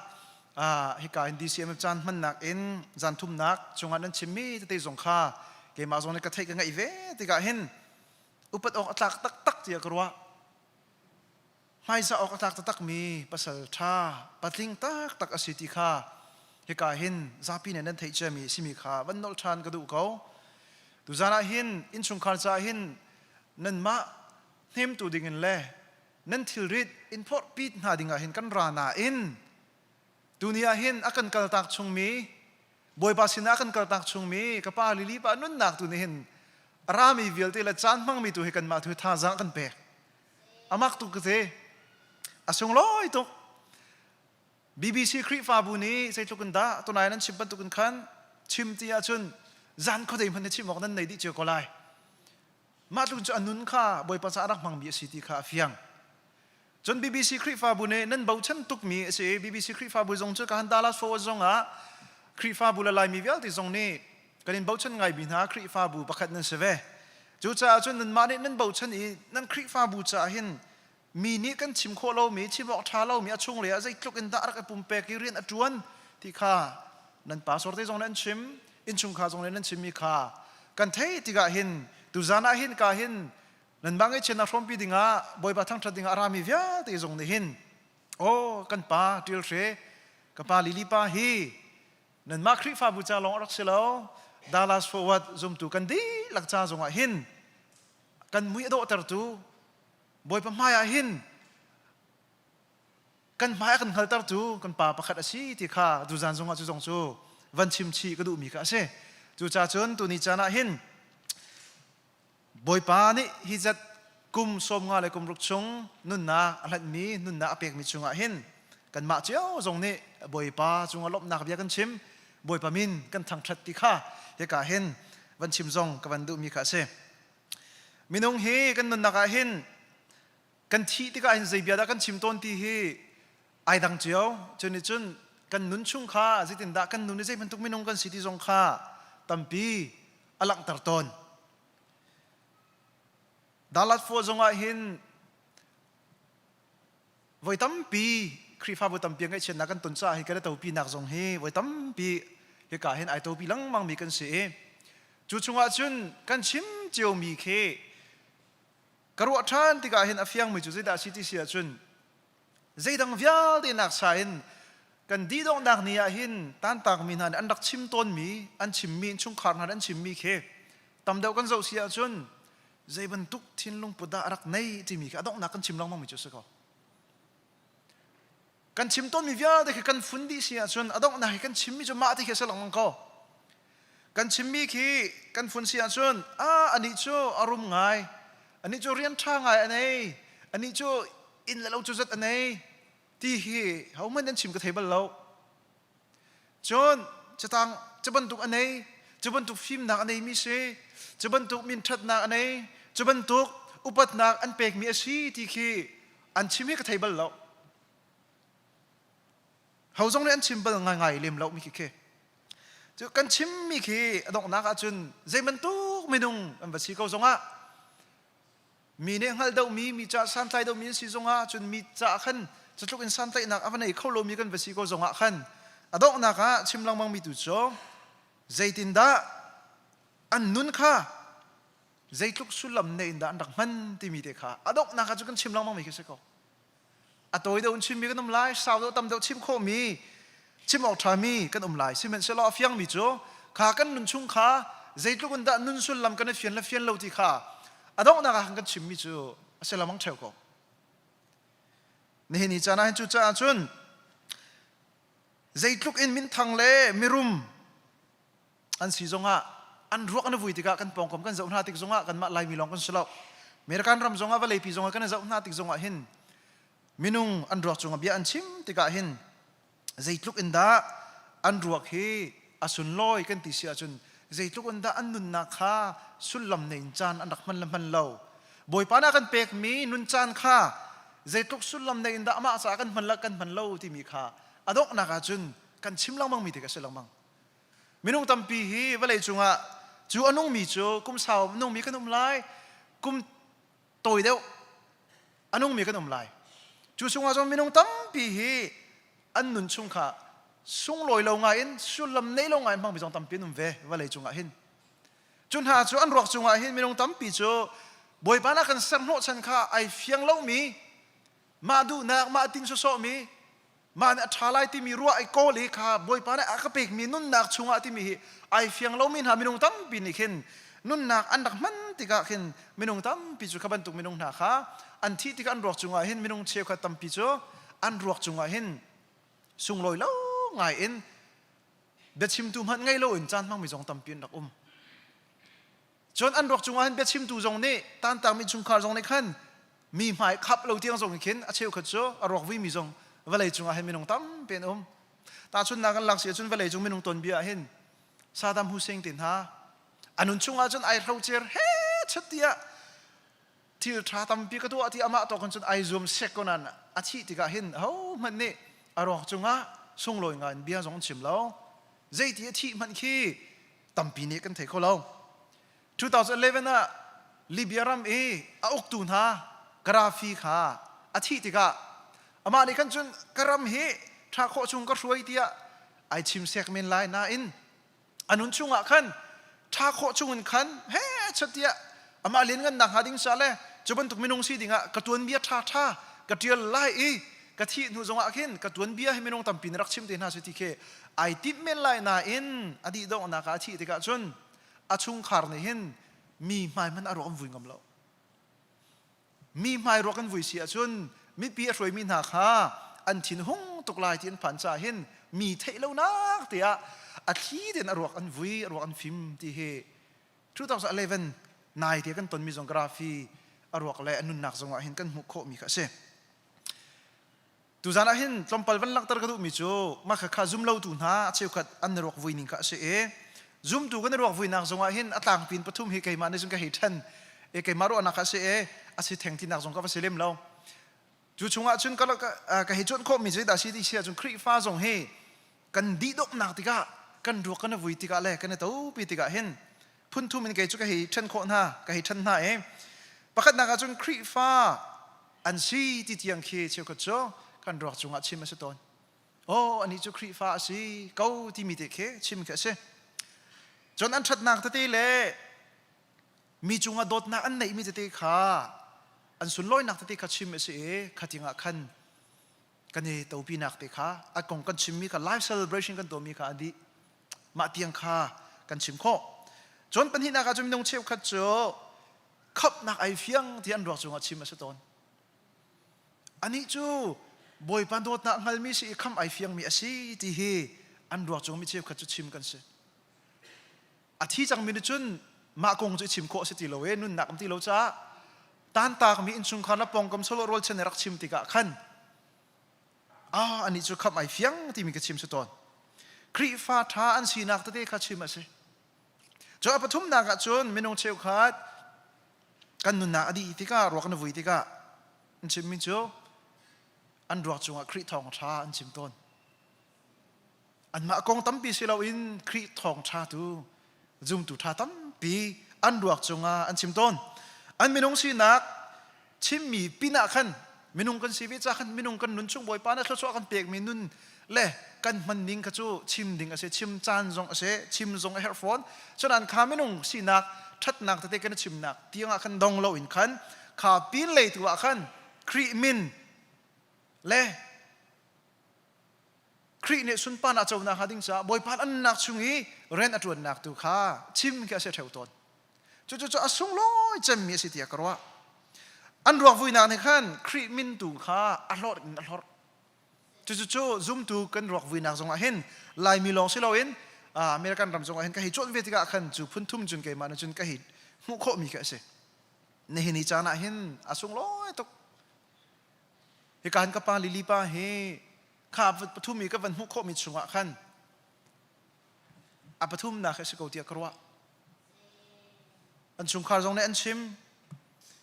Speaker 3: hika in DCM caan hmannak in zan thumnak chungah nan chimmi tete zong kha keimah zong nih ka theih ka ngaih ve tikah hin upat awk a tlak taktak tiah ka ruah. Hmaizah awk a tlak taktakmi pasal ṭha, patling taktak a si ti kha hika hin zapi nih nan theih ciami a simi kha van nolh ṭhan ka duh ko. Tuzan ah hin innchungkhar caah hin nanmah hnemtu dingin le nan thilrit in phorhpi hna dingah hin kan ra nain tuni ah hin a kan kaltak chungmi Bawipa sinah a kan kaltak chungmi ka pa Lily pa nunnak tu nih hin a rami vialte le caan hmangmi tu hi kanmah tu hi thazaang kan pek. Amak tuk ka ti. A sunglawi tuk. BBC Khrihfabu nih zeitluk in dah tunai nan chim bantuk in khan chim ti ahcun zan khuadei hmanh na chim awk nan nei dih cio ko lai. Mah tluk cu a nun kha Bawipa caah rak hmangmi a si ti kha a fiang. Cun BBC Khrihfabu nih nan bochan tukmi a si i BBC Khrihfabu zong cu ka han Dallas Forward zong ah Khrihfabu le Laimi vialte zong nih kan in bochan ngaimi hna Khrihfabu pakhat nan si ve. Cucaah cun nanmah nih nan bochan i nan Khrihfabu caah hin Mi nih kan chim khawh lomi, chim awk ṭha lomi a chunglei ah zeitluk in dah a rak i pumpek i rian a ṭuan ti kha nan pastor te zong nih an chim, innchungkhar zong nih nan chimmi kha kan theih tikah hin tuzan ah hin ka hin nanmah ngaihchiatnak hrawmpi dingah Bawipa thangṭhat dingah a rami vialte zong nih hin aw kan pa Ṭil Hre ka pa Lili pa hi nanmah Khrihfabu ca lawng a rak si lo Dallas Fort Worth zumtu kan dihlak ca zongah hin kan mui a dawhtertu Bawipa hmai ah hin kan hmai a kan hngaltertu kan pa pakhat a si ti kha tuzan zongah cu zong cu van chim chih ka duhmi kha a si. Cucaah cun tuni caan ah hin Bawipa nih hi zat kum 50 le kum ruk chung nunnak a hlanhmi nunnak a pekmi chungah hin kanmah cio zong nih Bawipa cungah lawmhnak bia kan chim Bawipa min kan thangṭhat ti kha hika hin van chim zong ka van duhmi kha a si. Minung hi kan nunnak ah hin kan thih tikah hin zei bia dah kan chim tawn ti hi ai dang cio. Cu nih cun kan nun chung kha zeitindah kan nun i zei bantuk minung kan si ti zong kha tampi a langhter tawn. Dalat Fua zongah hin voi tampi Khrihfabu tampi ngaihchiatnak kan ton caah hi kan i topinak zong hi voi tampi hika hin ai topi lengmang mi kan si i cu chungah cun kan chim ciomi khi ka ruah ṭhan tikah hin a fiangmi cu zeidah a si ti si ahcun zeidang vialte nak sa in kan dihdonghnak ni ah hin tantakmi hna nih an rak chim tawnmi an chimmi innchungkhar hna nih an chimmi khi tam deuh kan zoh si ahcun zei bantuk thinlung put dah a rak nei timi kha a donghnak kan chim lengmang mi cu a si ko. Kan chim tawnmi vialte khi kan fun dih si ahcun a donghnak hi kan chimmi cu mah ti khi a si lengmang ko. Kan chimmi khi kan fun si ahcun ah anih cu a rum ngai, anih cu rian ṭha ngai a nei, anih cu inn le lo cu zat a nei ti hi hohmanh an chim ka thei bal lo. Cun catang cu bantuk a nei, cu bantuk fimnak a neimi si, cu bantuk minṭhatnak a nei, cu bantuk upatnak an pekmi a si ti khi an chim hi ka thei bal lo. Ho zong nih an chim bal ngaingai lem lo mi khi khi. Cu kan chimmi khi a donghnak ahcun zei bantuk minung an va si ko zongah Mi nih hngalh deuhmi, mi caah santlai deuhmi an si zongah cun mi caah khan cutluk in santlaihnak a va nei kho lomi kan va si ko zongah khan a donghnak ah chim lengmangmi tu cu zeitindah an nun kha zeitluk sullam nei in dah an rak hman timi te kha a donghnak ah cu kan chim lengmangmi khi si ko. A tawi deuh in chimmi kan um lai, sau deuh tam deuh chim khawhmi, chim awk ṭhami kan um lai. Sihmanhsehlaw a fiangmi cu kha kan nun chung kha zeitluk in dah nun sullam kan i fian le fian lo ti kha a donghnak ah kan chimmi cu a si lamang ṭheo ko. Nihin ni caan ah hin cucaah cun zeitluk in minthang le mirum an si zongah an ruak an vui tikah kan pawngkam kan zoh hna tik zongah kanmah Laimi lawng kan si lo. American ram zongah vawleipi zongah kan i zoh hna tik zongah hin minung an ruak cungah bia an chim tikah hin zeitluk in dah an ruak hi a sunlawi kan ti si ahcun zeitluk in dah an nunnak kha sullam nei in caan an rak hman le hman lo Bawipa nih a kan pekmi nun caan kha zeitluk sullam nei in dah amah caah kan hman le kan hman lo timi kha a donghnak ahcun kan chim lengmang mi te ka si lengmang Minung tampi hi vawlei cungah cu a nungmi cu kum sau nungmi kan um lai, kum tawi deuh a nungmi kan um lai. Cu chungah cun minung tampi hi an nun chung kha sunglawi lo ngai in sullam nei lo ngai in hmangmi zong tampi an um ve vawlei cungah hin. Cu hna cu an ruak cungah hin minung tampi cu Bawipa na kan ser hnawhchan kha ai fiang lomi, mah duhnak, mah ting sawsawhmi, mah nih a ṭha lai timi ruah i kawl i kha Bawipa nih a ka pekmi nunnak chungah timi hi ai fiang lomi hna minung tampi nih khin nunnak an rak hman tikah khin minung tampi cu kha bantuk minung hna kha an thih tikah an ruak cungah hin minung cheukhat tampi cu an ruak cungah hin sunglawi lo ngai in biachimtu hmanh ngei loin caan hmangmi zong tampi an rak um. Cun an ruak cungah hin biachimtu zong nih tantakmi chungkhar zong nih khan mi hmai khap lo tiang zong khin a cheukhat cu a ruak vuimi zong vawlei cungah hin minung tampi an um. Tahchunhnak kan lak si ahcun vawlei cung minung tonbia ah hin Saddam Hussein te hna a nun chungah cun ai hrocer he chat tiah thil ṭha tampi ka tuah ti amah tawk in cun ai zuam sek ko nain a thih tikah hin hohmanh nih a ruak cungah sunglawi ngai in bia zong an chim lo. Zeiti a thih hmanh khi tampi nih kan thei kho lo. 2011 ah Libya ram i a uktu hna Gaddafi kha A thih tikah amah nih khan cun ka ram hi ṭha khawh chung ka hruai tiah ai chim sek men lai nain a nun chungah khan ṭha khawh chungin khan he chatiah amah lianngannak hnga ding ca le cu bantuk minung si dingah ka tuanbia ṭha ṭha ka ṭial lai i ka thih hnu zongah khin ka tuanbia hi minung tampi nih rak chim te hna seh ti khi ai timh men lai nain a dih donghnak ah a thih tikah cun a chungkhar nih hin mi hmai hmanh a ruak an vui ngam lo. Mi hmai ruak an vui si ahcun mipi a hruaimi hna kha an thin hung tuk lai ti an phan caah hin mi theih lonak te ah a thli tein a ruak an vui, a ruak an fim ti hi 2011 nai te kan tonmi zong Gaddafi a ruak le a nunnak zongah hin kan hmuh khawhmi kha a si. Tuzan ah hin tlawmpal van langhter ka duhmi cu mah kha zumlotu hna a cheukhat an i ruak vui ning kha a si i zumtu kan i ruak vuinak zongah hin a tlangpi in pathum hi keimah nih cun ka hei ṭhen i keimah ruahnak kha a si i a si theng tinak zong ka va si lem lo. Cu chungah cun ka, ka hei cuanh khawhmi zeidah si ti si ahcun Khrihfa zong hi kan dihdonghnak tikah kan ruak kan i vui tikah le kan i topi tikah hin phunthum in kei cu ka hei ṭhen khawh hna ka hei ṭhen hna i pakhatnak ah cun Khrihfa an si ti tiang khi cheukhat cu kan ruak cungah chim a si tawn. Oh, anih cu Khrihfa a si ko timi te khi chim khi a si. Cun an ṭhatnak tete le mi cungah dawtnak an neihmi tete kha an sunlawinak tete kha chim a si i khating ah khan kan i topinak te kha a kong kan chimmi kha life celebration kan tuahmi kha a dih mah tiang kha kan chim khawh. Cun pahnihnak ah cun minung cheukhat cu khamhnak ai fiang ti an ruak cungah chim a si tawn. Anih cu Bawipa dawtnak hngalmi si i khamh ai fiangmi a si ti hi an ruak cung mi cheukhat cu chim kan si. A thi cangmi nih cun mah kong cu i chim khawh a si ti lo i nunnak um ti lo caah tantakmi innchungkhar le pawngkam solo rualchan nih rak chim tikah khan ah anih cu khamh ai fiang timi ka chim si tawn. Khrihfa ṭha an sinak tete kha chim a si. Cu a pathumnak ah cun minung cheukhat kan nunnak a dih tikah ruak an vui tikah an chimmi cu an ruak cungah Khrih thawngṭha an chim tawn. Anmah kong tampi si loin Khrih thawngṭha tu zumtu ṭha tampi an ruak cungah an chim tawn. An minung sinak chimmi pinah khan minung kan si ve ca khan minung kan nun chung Bawipa nih thluachuah kan pekmi nun le kan hman ning kha cu chim ding a si chim caan zong a si chim zong a herh fawn cunan kha minung sinak ṭhatnak tete kan i chimnak tiangah khan dong loin khan kha pin lei tu ah khan Khrih min le Khrih nih sunparnak conak hnga ding caah Bawipa annak chung i rian a ṭuannak tu kha chim khi a si ṭheo tawn. Cucu cu a sunglawi cemmi a si tiah ka ruah. An ruak vuinak nih khan Khrih min tu kha a hlorh in a hlorh. Cucu cu zumtu kan ruak vuinak zongah hin Laimi lawng si loin American ram zongah hin ka hei cawn ve tikah khan cu phun thum cun keimah nih cun ka hei hmuh khawhmi kha a si. Nihin ni caan ah hin a sunglawi tuk. Hika hin ka pa Lily pa hi kha pathum i ka van hmuh khawhmi chungah khan a pathumnak hi a si ko tiah ka ruah. An chungkhar zong nih an chim.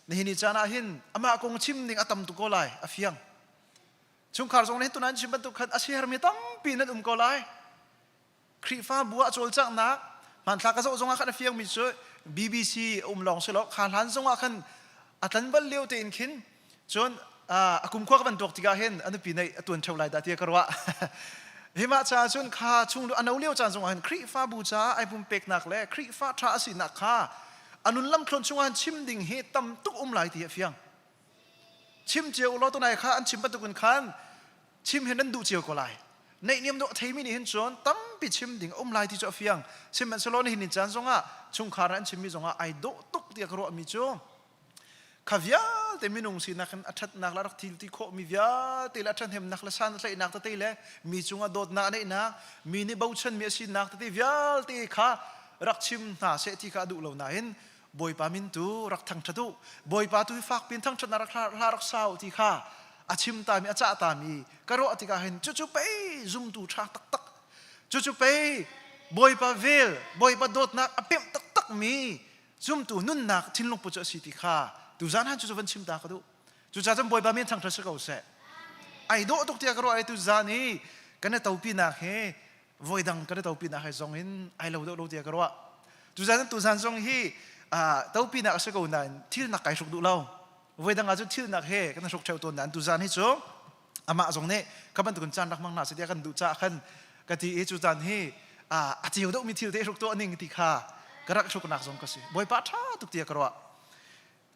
Speaker 3: Nihin ni caan ah hin amah kong chim ding a tam tuk ko lai, a fiang. Chungkhar zong nih tunan an chim bantuk khan a sihermi tampi nan um ko lai. Khrihfabu ah cawlcanghnak hmanthlak ka zoh zongah khan a fiangmi cu BBC um lawng si lo kha hlan zongah khan a tlanval lio tein khin cun a kumkhua ka van tuak tikah hin a nupi neih a tuan ṭheo lai dah tiah ka ruah. Hi mah caah cun kha chung a no lio caan zongah hin Khrihfabu caah ai pumpeknak le Khrihfa ṭha a sinak kha a nun lamthluan chungah hin chim ding hi tam tuk um lai ti a fiang. Chim cio u law tunai kha an chim bantukin khan chim hi nan duh cio ko lai. Neihniam dawh theimi nih hin cun tampi chim ding a um lai ti cu a fiang. Sihmanhsehlaw nihin ni caan zongah chungkhar an chimmi zongah ai dawh tuk tiah ka ruahmi cu kha vialte minung sinak in a ṭhatnak le a rak thil ti khawhmi vialte le a ṭhahnemnak le san a tlaihnak tete le mi cungah dawtnak a neihnak mi nih bochanmi a sinak tete vialte kha rak chim hna seh ti kha a duh lo nain Bawipa min tu rak thangṭhat u Bawipa tu hi fak piin thangṭhatnak rak hla rak sa u ti kha a chim tami a cah tami ka ruah tikah hin cucu pei zumtu ṭha taktak cucu pei Bawipa vel Bawipa dawtnak a pemh taktak mi zumtu nunnak thinlung pu cu a si ti kha tuzan han cu van chim ta ka duh cucaah cun Bawipa min thangṭhat si ko seh ai dawh tuk tiah ka ruah ai tuzan i kan i topinak hi voidang kan i topinak he zong in ai lo deuh lo tiah ka ruah tuzan tuzan zong hi topinak a si ko nain thil nak kai hruk duh lo. Voidang ah cun thilnak he kan hruk ṭheo tawn nain tuzan hi cu amah zong nih kha bantukin caan rak hmang hna seh tiah kan duh caah khan ka ti i cu caan hi a ceu deuhmi thil te hruk tuah ning ti kha ka rak hruknak zong ka si. Bawipa ṭha tuk tiah ka ruah.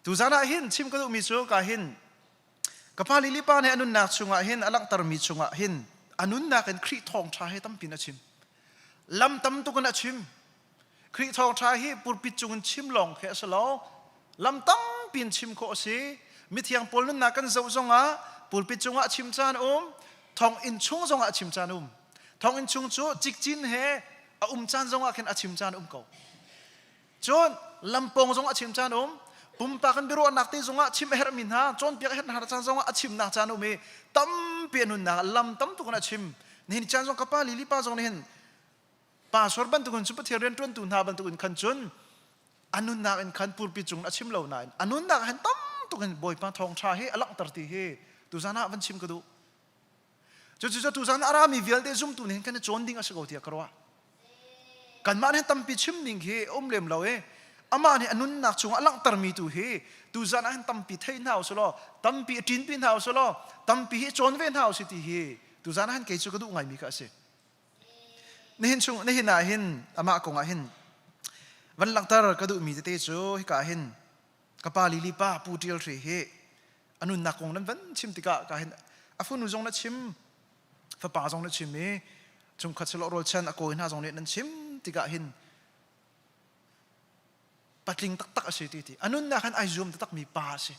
Speaker 3: Tuzan ah hin chim ka duhmi cu ka hin ka pa Lili pa nih a nunnak chungah hin a langhtermi chungah hin a nunnak in Khrih thawngṭha he tampin a chim. Lam tam tuk in a chim. Khrih thawngṭha hi pulpit cungin chim lawng khi a si lo. Lam tampi in chim khawh a si. Mithiang Paul nunnak kan zoh zongah pulpit cungah chim caan um, thonginn chung zongah chim caan um. Thonginn chung cu cikcin he a um caan zongah khin a chim caan um ko. Cun lampawng zongah chim caan um, pumpak in biaruahnak te zongah chim a herhmi hna, cawnpiak a herh hna caan zongah a chimnak caan um i tampi a nunnak lam tam tuk in a chim. Nihin caan zong ka pa Lili pa zong nih hin pastor bantukin cu Pathian rianṭuantu hna bantukin khan cun a nunnak in khan pulpit cung a chim lo nain a nunnak hin tam tuk in Bawipa thawngṭha hi a langhter ti hi tuzan ah van chim ka duh. Cucu cu tuzan a rami vialte zumtu nih hin kan i cawn ding a si ko tiah ka ruah. Kanmah nih tampi chim ding hi um lem lo i amah nih a nunnak chungah a langhtermi tu hi tuzan ah hin tampi thei hna usih law tampi i ṭinpi hna usih law tampi hi cawn ve hna usih ti hi tuzan ah hin kei cu ka duh ngaimi kha a si. Nihin chung nihin ah hin amah kong ah hin van langhter ka duhmi tete cu hika ah hin ka pa Lili pa Pu Ṭial Hre hi a nunnak kong nan van chim tikah ka hin a funu zong na chim fapa zong na chim i chungkhat silo rawlchan a kawi hna zong nih nan chim tikah hin patling taktak a si ti ti a nunnak hin ai zuam taktak mi pa a si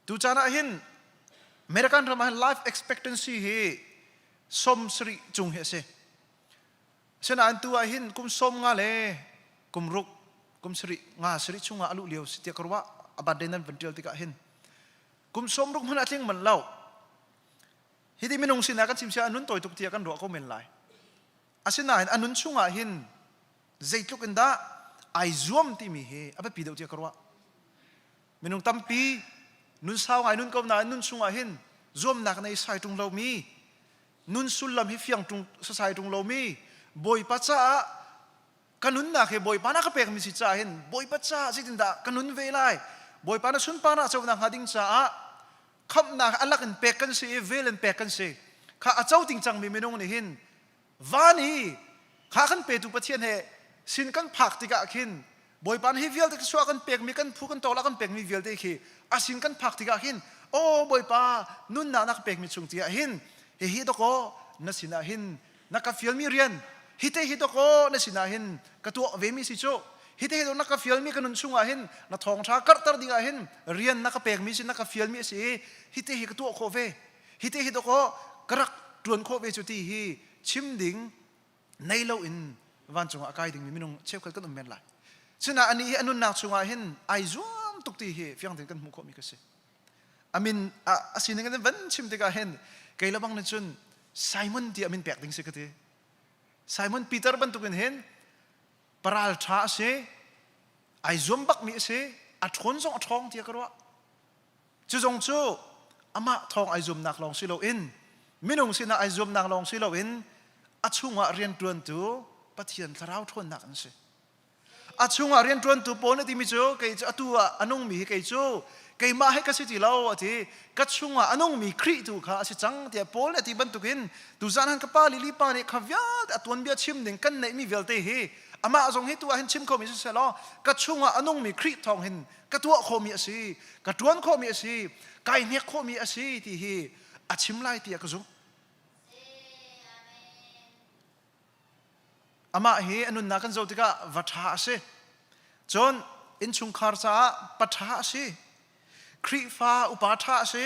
Speaker 3: Tucaan ah hin American ram ah hin life expectancy hi 70 cung hi a si. Asinain tu ah hin kum 50 le kum ruk kum sarih nga sarih chungah a luh lio si tiah ka ruah a birthday nan van tial tikah hin kum 60 hmanh a tling manh lo. Hi ti minung sinah kan chim sia a nun tawi tuk tiah kan ruah ko men lai. Asinain a nun chungah hin zeitluk in dah ai zuam timi hi a biapi deuh tiah ka ruah. Minung tampi nun sau ngai nun ko nain nun chungah hin zuamnak nei sai ṭung lomi, nun sullam hi fiang ṭung sasai ṭung lomi, Bawipa caah ka nunnak hi Bawipa na ka pekmi si caah hin Bawipa caah zeitindah ka nun ve lai? Bawipa na sunparnak conak hnga ding caah khamhnak a lak in pek kan si i vel in pek kan si. Kha a co ting cangmi minung nih hin Van i kha kan petu Pathian he sin kan phak tikah khin Bawipa nih hi vialte thluachuah kan pekmi kan phu kan tawla kan pekmi vialte khi a sin kan phak tikah hin aw Bawipa nunnak na ka pekmi chung tiah hin hihi dawkaw na sinah hin na ka fialmi rian hite hi dawkaw na sinah hin ka tuah vemi si cu hite hi na ka fialmi ka nun chungah hin na thawngṭha karhter dingah hin rian na ka pekmi si na ka fialmi a si i hite hi ka tuah khawh ve Hi te hi dawkaw ka rak ṭuan khawh ve cu ti hi chim ding nei loin vancung ah a kai dingmi minung cheukhat kan um men lai. Sinain anih hi a nunnak chungah hin ai zuam tuk ti hi fiang tein kan hmuh khawhmi ka si. A min a sining in van chim tikah hin kei le bang nih cun Simon ti a min pek ding si ka ti. Simon Peter bantukin hin paral ṭha a si, ai zuam bakmi a si, a ṭhawn zong a ṭhawng tiah ka ruah. Cu zong cu amah thawng ai zuamnak lawng si loin minung sinah ai zuamnak lawng si loin a chungah rianṭuantu Pathian thlarau ṭhawnnak an si. A chungah rianṭuantu pawl na timi cu kei cu atu ah a nungmi hi kei cu keimah hi ka si ti lo a ti ka chungah a nungmi Khrih tu kha a si cang tiah Paul nih a ti bantukin tuzan han ka pa Lili pa nih kha vialte a tuanbia chim ding kan neihmi vialte hi amah zong hi tu ah hin chim khomi si selaw ka chungah a nungmi Khrih thawng hin ka tuah khawhmi a si ka ṭuan khawhmi a si kai hnek khawhmi a si ti hi a chim lai tiah ka zumh amah hi a nunnak kan zoh tikah va ṭha a si cun innchungkhar caah pa ṭha a si Khrihfa upa ṭha a si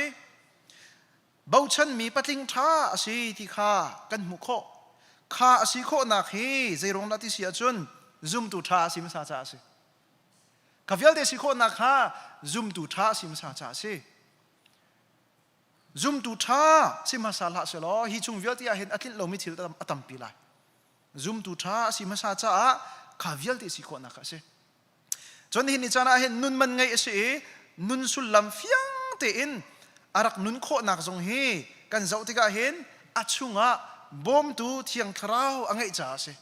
Speaker 3: bochanmi patling ṭha a si ti kha kan hmuh khawh kha a si khawhnak hi zeiruang dah ti si ahcun zumtu ṭha a si hmasa caah a si Kha vialte si khawhnak kha zumtu ṭha si hmasa caah a si. Zumtu ṭha si hmasa hlah selaw hi chung vialte ah hin a tlinh lomi thil a tampi lai. Zumtu ṭha a si hmasa caah kha vialte si khawhnak kha a si. Cun hi ni caan ah hin nun man ngeih a si i nun sullam fiang tein a rak nun khawhnak zong hi kan zoh tikah hin a chungah bawmtu Thiang Thlarau a ngeih caah a si.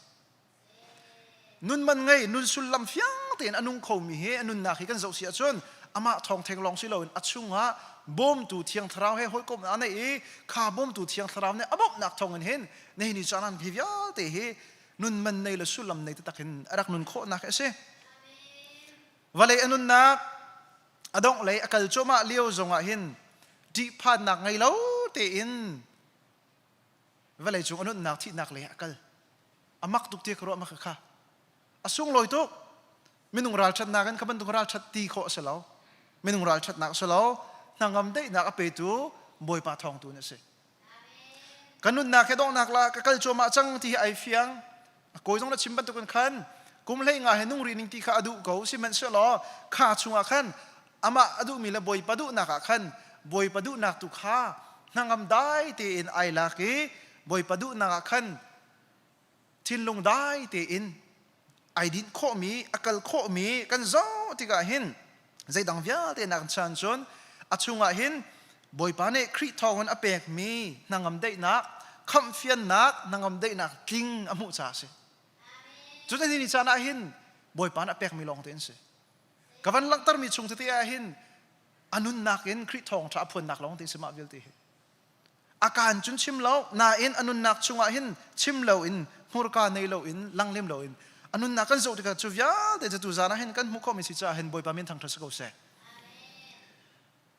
Speaker 3: Nun man ngei, nun sullam fiang tein a nung khomi hi a nunnak hi kan zoh si ahcun amah thawng theng lawng si loin a chungah bawmtu thiang thlarau he hawikomhnak a neih i kha bawmtu thiang thlarau nih a bawmhnak thawngin hin nihin ni caan hi vialte hi nun man nei le sullam nei taktak in a rak nun khawhnak a si. Vawlei a nunnak a dongh lei a kal cuahmah lio zongah hin ṭihphannak ngei lo tein vawlei cung a nunnak thihnak lei ah a kal. A mak tuk ti ka ruah mak kha. A sunglawi tuk. Minung ralṭhatnak in kha bantuk ralṭhat ti khawh a si lo. Minung ralṭhatnak a si lo. Hnangam daihnak a petu Bawipa thawngtu in a si. Ka nunnak he donghnak la ka kal cuahmah cang ti hi ai fiang. A kawi zong na chim bantukin khan kum hlei nga he nung rih ning ti kha a duh ko. Sihmanhsehlaw kha chungah khan amah a duhmi le Bawipa duhnak ah khan Bawipa duhnak tu kha hnangam dai tein ai lak i Bawipa duhnak ah khan thinlung dai tein ai dinh khawhmi a kal khawhmi kan zoh tikah hin zeidang vialte nak chan cun a chungah hin Bawipa nih Khrih thawngin a pekmi hnangam daihnak khamhfiannak hnangam daihnak tling a hmuh caah a si. Cun ni caan ah hin Bawipa nih a pekmi lawng te an si. Ka van langhtermi chung tete ah hin a nunnak in Khrih thawngṭha a phuannak lawng te si mah vialte hi. A kaan cun chim lo nain a nunnak chungah hin chim loin hmurka nei loin lang lem loin a nunnak kan zoh tikah cu vialte cu tuzaan ah hin kan hmuh khawhmi si caah hin Bawipa min thangṭhat si ko seh.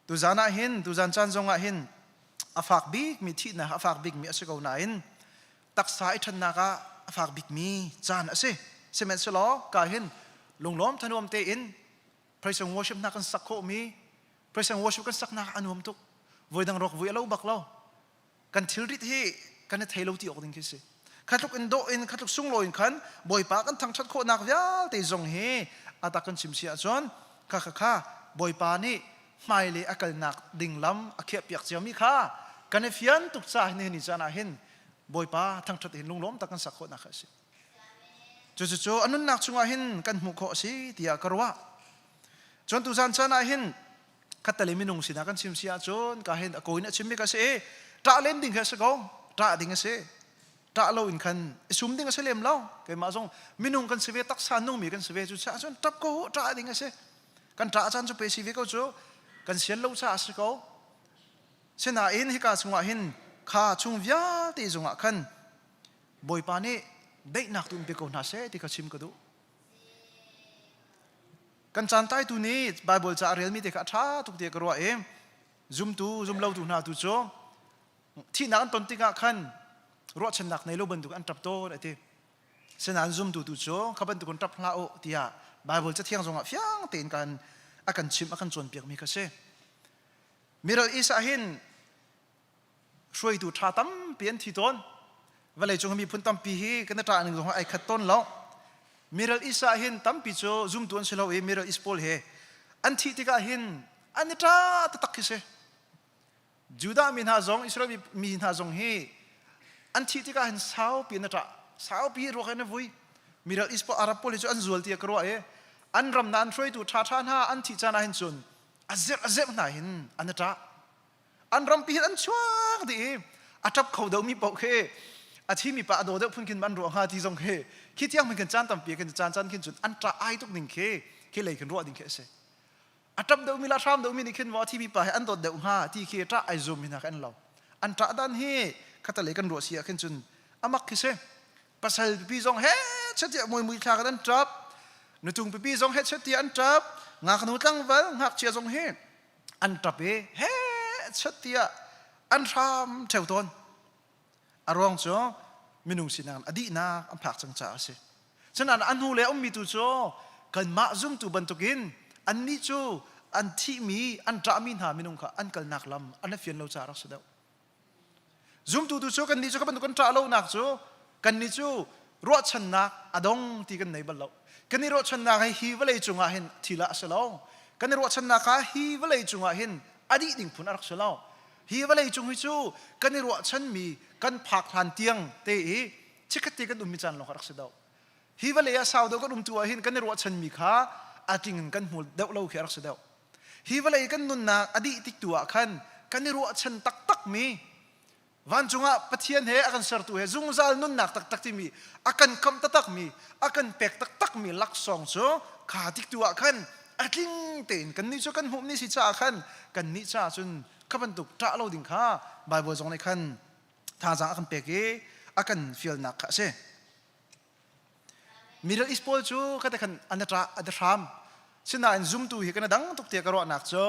Speaker 3: Tuzaan ah hin tuzaan caan zongah hin a fak bikmi thihnak a fak bikmi a si ko nain taksa i ṭhannak ah a fak bikmi caan a si. Sihmanhsehlaw ka hin lunglawm thanuam tein praise and worship hna kan sak khawhmi praise and worship kan saknak a nuam tuk. Voidang rawk vui a lo bak lo. Kan thilrit hi kan i thei lo ti awk ding khi si. Khatluk in dawh in khatluk sunglawi in khan Bawipa kan thangṭhat khawhnak vialte zong hi a tak kan chim si ahcun kha kha kha Bawipa nih hmailei a kalnak ding lam a khiahpiak ciami kha kan i fian tuk caah nihin ni caan ah hin Bawipa thangṭhat hin lunglawm tak kan sak khawhnak kha a si. Cucucu a nunnak chungah hin kan hmuh khawh a si tiah ka ruah. Cun tuzan caan ah hin khattale minung sinah kan chim si ahcun ka hin a kawi in a chimmi ka si i ṭah len ding khi a si ko. Ṭah ding a si. Ṭah lo in khan i sum ding a si lem lo. Keimah zong minung kan si ve taksa nungmi kan si ve cucaah cun ṭap ko u ṭah ding a si. Kan ṭah caan cu pe si ve ko cu kan sian lo caah a si ko. Sinain hika chungah hin kha chung vialte zongah khan Bawipa nih daihnak tu in pe ko hna seh ti kha chim ka duh. Kan caan tlaitu nih Baibal ca a relmi te kha a ṭha tuk tiah ka ruah i zumtu zumlotu hna tu cu thihnak an ton tikah khan ruahchannak nei lo bantuk an ṭap tawn a ti. Sinain zumtu tu cu kha bantuk in ṭap hlah u tiah Baibal cathiang zongah fiang tein kan a kan chimh a kan cawnpiakmi kha si. Middle East ah hin hruaitu ṭha tampi an thi tawn. Vawleicung miphun tampi hi kan i ṭah ning zong ai khat tawn lo. Middle East ah hin tampi cu zumtu an si lo i Middle East pawl he an thih tikah hin an i ṭah taktak khi si. Judah mi hna zong Israel mi hna zong hi an thih tikah hin saupi an i ṭah. Saupi ruak in a vui. Middle East pawl Arab pawl hi cu an zual tiah ka ruah i an ram na an hruaitu ṭhaṭha hna an thih caan ah hin cun a zerh a zerh hna hin an i ṭah. An rampi hin an chuak dih i a ṭap kho deuhmi paoh khi a thimi pa a daw deuh phun khin an ruah hnga ti zong khi khi tiang hmanh khin caan tampi khin caan caan khin cun an ṭah ai tuk ning khi khi lei khin ruah ding khi a si. A ṭap deuhmi le a hram deuhmi nih khin maw a thimi pa he an dawt deuh hnga ti khi ṭah ai zum hna kan lo. An ṭah dan hi khatalei kan ruah si ah khin cun amak khi si. Pasal pipi zong he chatiah mui mui thla kan an ṭap. Nutung pipi zong he chatiah an ṭap. Ngaknu tlangval ngakchia zong hi an ṭap i he chat tiah an hram ṭheo tawn. A ruang cu minung sinak a dihnak an phak cang caah a si. Cunain a hnu le a ummi tu cu kanmah zumtu bantukin annih cu an thihmi an ṭahmi hna minung kha an kalnak lam an i fian lo caah rak si deuh. Zumtu tu cu kannih cu ka bantuk kan ṭah lonak cu kannih cu ruahchannak a dong ti kan nei bal lo. Kan i ruahchannak hi hi vawlei cungah hin thil ah a si lo. Kan i ruahchannak kha hi vawlei cungah hin a dih ding phun a rak si lo. Hi vawlei cung hi cu kan i ruahchanmi kan phak hlan tiang te i chikkhat te kan ummi caan lawng kha rak si deuh. Hi vawlei ah sau deuh kan um tu ah hin kan i ruahchanmi kha a tling in kan hmu deuh lo khi a rak si deuh. Hi vawlei kan nunnak a dih tik tu ah khan kan i ruahchan taktakmi vancung ah Pathian he a kan sertu he zungzal nunnak taktak timi a kan khamh taktakmi a kan pek taktakmi laksawng cu kha tik tu ah khan. a tling tein kannih cu kan hmuhmi si caah khan kannih caah cun kha bantuk ṭah lo ding kha Baibal zong nih khan thazaang a kan pek i a kan fialnak kha a si. Middle East pawl cu khate khan an ṭah an hram. Sinain zumtu hi kan dang tuk tiah ka ruahnak cu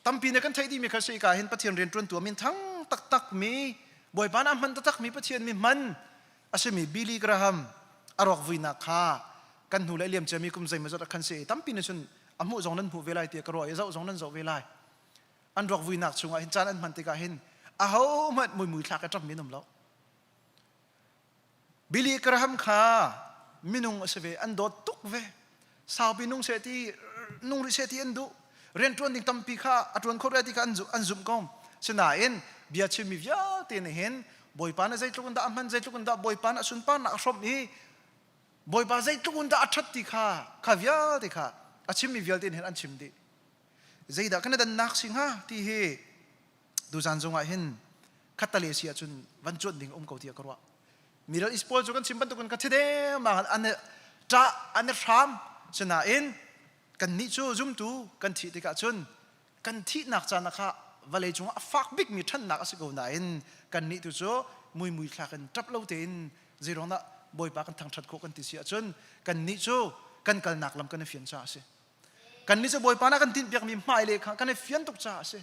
Speaker 3: Tampi nih kan theih dihmi kha si ka hin Pathian rian ṭuantu a min thang taktakmi Bawipa nih a hman taktakmi Pathian mi hman a simi Billy Graham a rawk vuinak kha kan hnu le liam ciami kum zeimawzat ah khan si tampi nih cun a hmuh zong nan hmuh ve lai tiah ka ruah i zoh zong nan zoh ve lai. An rawk vuinak chungah hin caan an hman tikah hin ahohmanh muimui thlak a ṭapmi an um lo. Billy Graham kha minung a si ve, an dawt tuk ve. Saupi nung seh ti, nung rih seh ti an duh. Rianṭuan ding tampi kha a ṭuan kho rih ti kha an zumh ko. Sinain bia chimmi vialte nih hin Bawipa nih zeitluk in dah a hman, zeitluk in dah Bawipa nih a sunparnak a hrawmh i Bawipa zeitluk in dah a ṭhat ti kha kha vialte kha a chimmi vialte nih hin an chim dih. Zeidah kan i dannak si hnga ti hi Tuzan zong ah hin khattale si ahcun van cuanh ding um ko tiah ka ruah. Middle East pawl cu kan chim bantukin ka thidem ah an ṭah an i hram sinain kannih cu zumtu kan thih tikah cun kan thihnak caan ah kha vawlei cungah a fak bikmi ṭhannak a si ko nain kannih tu cu muimui thlak in ṭap lo tein zeiruang dah Bawipa kan thangṭhat khawh kan ti si ahcun kannih cu kan kalnak lam kan i fian caah a si. Kannih cu Bawipa nih a kan tinhpiakmi hmailei kha kan i fian tuk caah a si.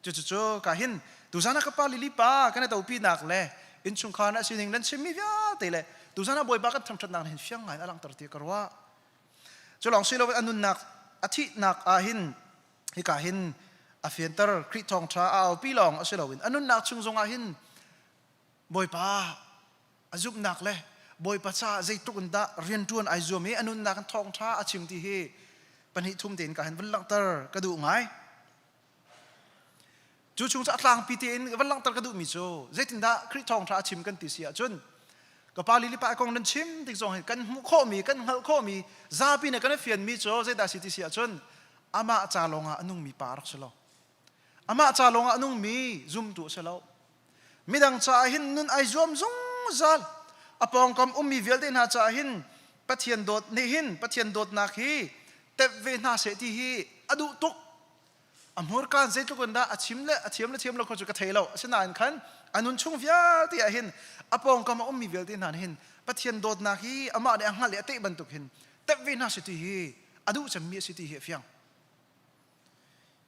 Speaker 3: Cucu ka hin tuzan ah ka pa Lili pa kan i topinak le innchungkhar na sining nan chimmi vialte le tuzan ah Bawipa kan thangṭhatnak hin fiang ngai in a langhter ti ka ruah. Cu lawng si loin a nunnak a thihnak ah hin hika hin a fianter Khrih thawngṭha a aupi lawng a si loin a nunnak chung zongah hin Bawipa a zumhnak le Bawipa caah zeitluk in dah rianṭuan ai zuam i a nunnak in thawngṭha a chim ti hi pahnih thum tein ka hin vun langhter ka duh ngai. Cu chung cu a tlangpi tein van langhter ka duhmi cu zeitindah Khrih thawngṭha a chim kan ti si ahcun ka pa Lili pa kong nan chim tik zong hin kan hmuh khawhmi kan hngalh khawhmi zapi nih kan i fianmi cu zeidah si ti si ahcun amah ca lawngah a nungmi pa rak si lo. Amah ca lawngah a nungmi zumtu a si lo. Midang caah hin nun ai zuam zungzal. A pawngkam ummi vialte hna caah hin Pathian dawt nih hin Pathian dawtnak hi tep ve hna seh ti hi a duh tuk. A hmurkaan zeitluk in dah a chim le a thiam le thiam lo kha cu ka thei lo. Asinain khan a nun chung vialte ah hin a pawngkam a ummi vialte hna nih hin Pathian dawtnak hi amah nih a hngalh i a teh bantuk hin tep ve hna seh ti hi a duh cemmi a si ti hi a fiang.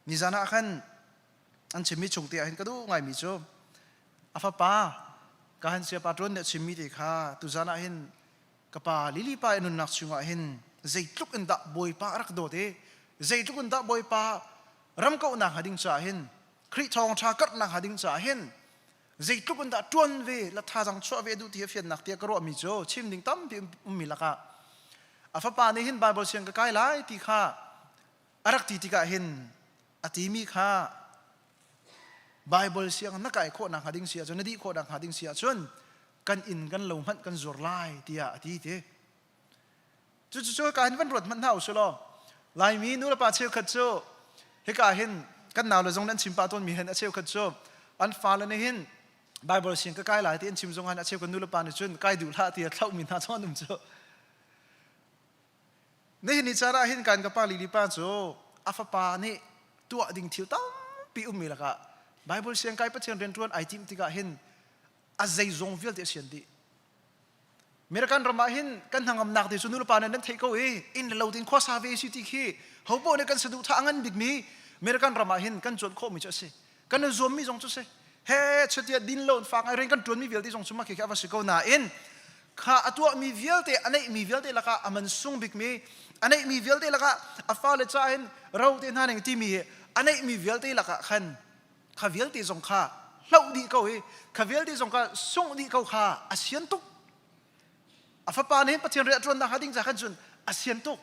Speaker 3: Nizan ah khan an chimmi chung te ah hin ka duh ngaimi cu a fapa ka han siapa ṭuan nih a chimmi te kha tuzan ah hin ka pa Lili pa i nunnak chungah hin zeitluk in dah Bawipa a rak dawt i zeitluk in dah Bawipa ram kauhnak hnga ding caah hin Khrih thawngṭha karhnak hnga ding caah hin zeitluk in dah ṭuan ve la thazang chuah ve duh ti a fiannak tiah ka ruahmi cu chim ding tampi ummi lakah a fapa nih hin Bible siang ka kai lai ti kha a rak ti tikah hin a timi kha Bible siang na kai khawh nak hnga ding si ahcun na dih khawh nak hnga ding si ahcun kan inn kan lo hmanh kan zuar lai tiah a ti ti. Cucu ka hin van ruat hmanh hna usih law Laimi nu le pa cheukhat cu hika hin kan nau le zong nan chim pah tawnmi hin a cheukhat cu an fale nih hin Bible siang ka kai lai ti an chim zong ah a cheukhat nu le pa nih cun kai duh hlah ti a thlauhmi hna zong an um cu. Nihin ni caan ah hin kan ka pa Lili pa cu a fapa nih tuah ding thil tampi ummi lakah Bible siangkai Pathian rianṭuan ai timh tikah hin a zeizong vialte a sian dih. American ram ah hin kan hnangamnak te cu nulepa nih nan theih ko i inn le lo tein khuasa ve si ti khi hopoh nih kan saduhthah a ngan bikmi American ram ah hin kan cuanh khawhmi cu a si. Kan i zuammi zong cu si. He chatia din lo in fak ngai rian kan ṭuanmi vialte zong cu mah khi a va si ko nain kha a tuahmi vialte a neihmi vialte lakah a man sung bikmi a neihmi vialte lakah a fale ca hin ro te hna ning timi hi a neihmi vialte lakah khan kha vialte zong kha hloh dih ko i kha vialte zong kha sungh dih ko kha a sian tuk a fapa nih Pathian rian a ṭuannak hnga ding ca khan cun a sian tuk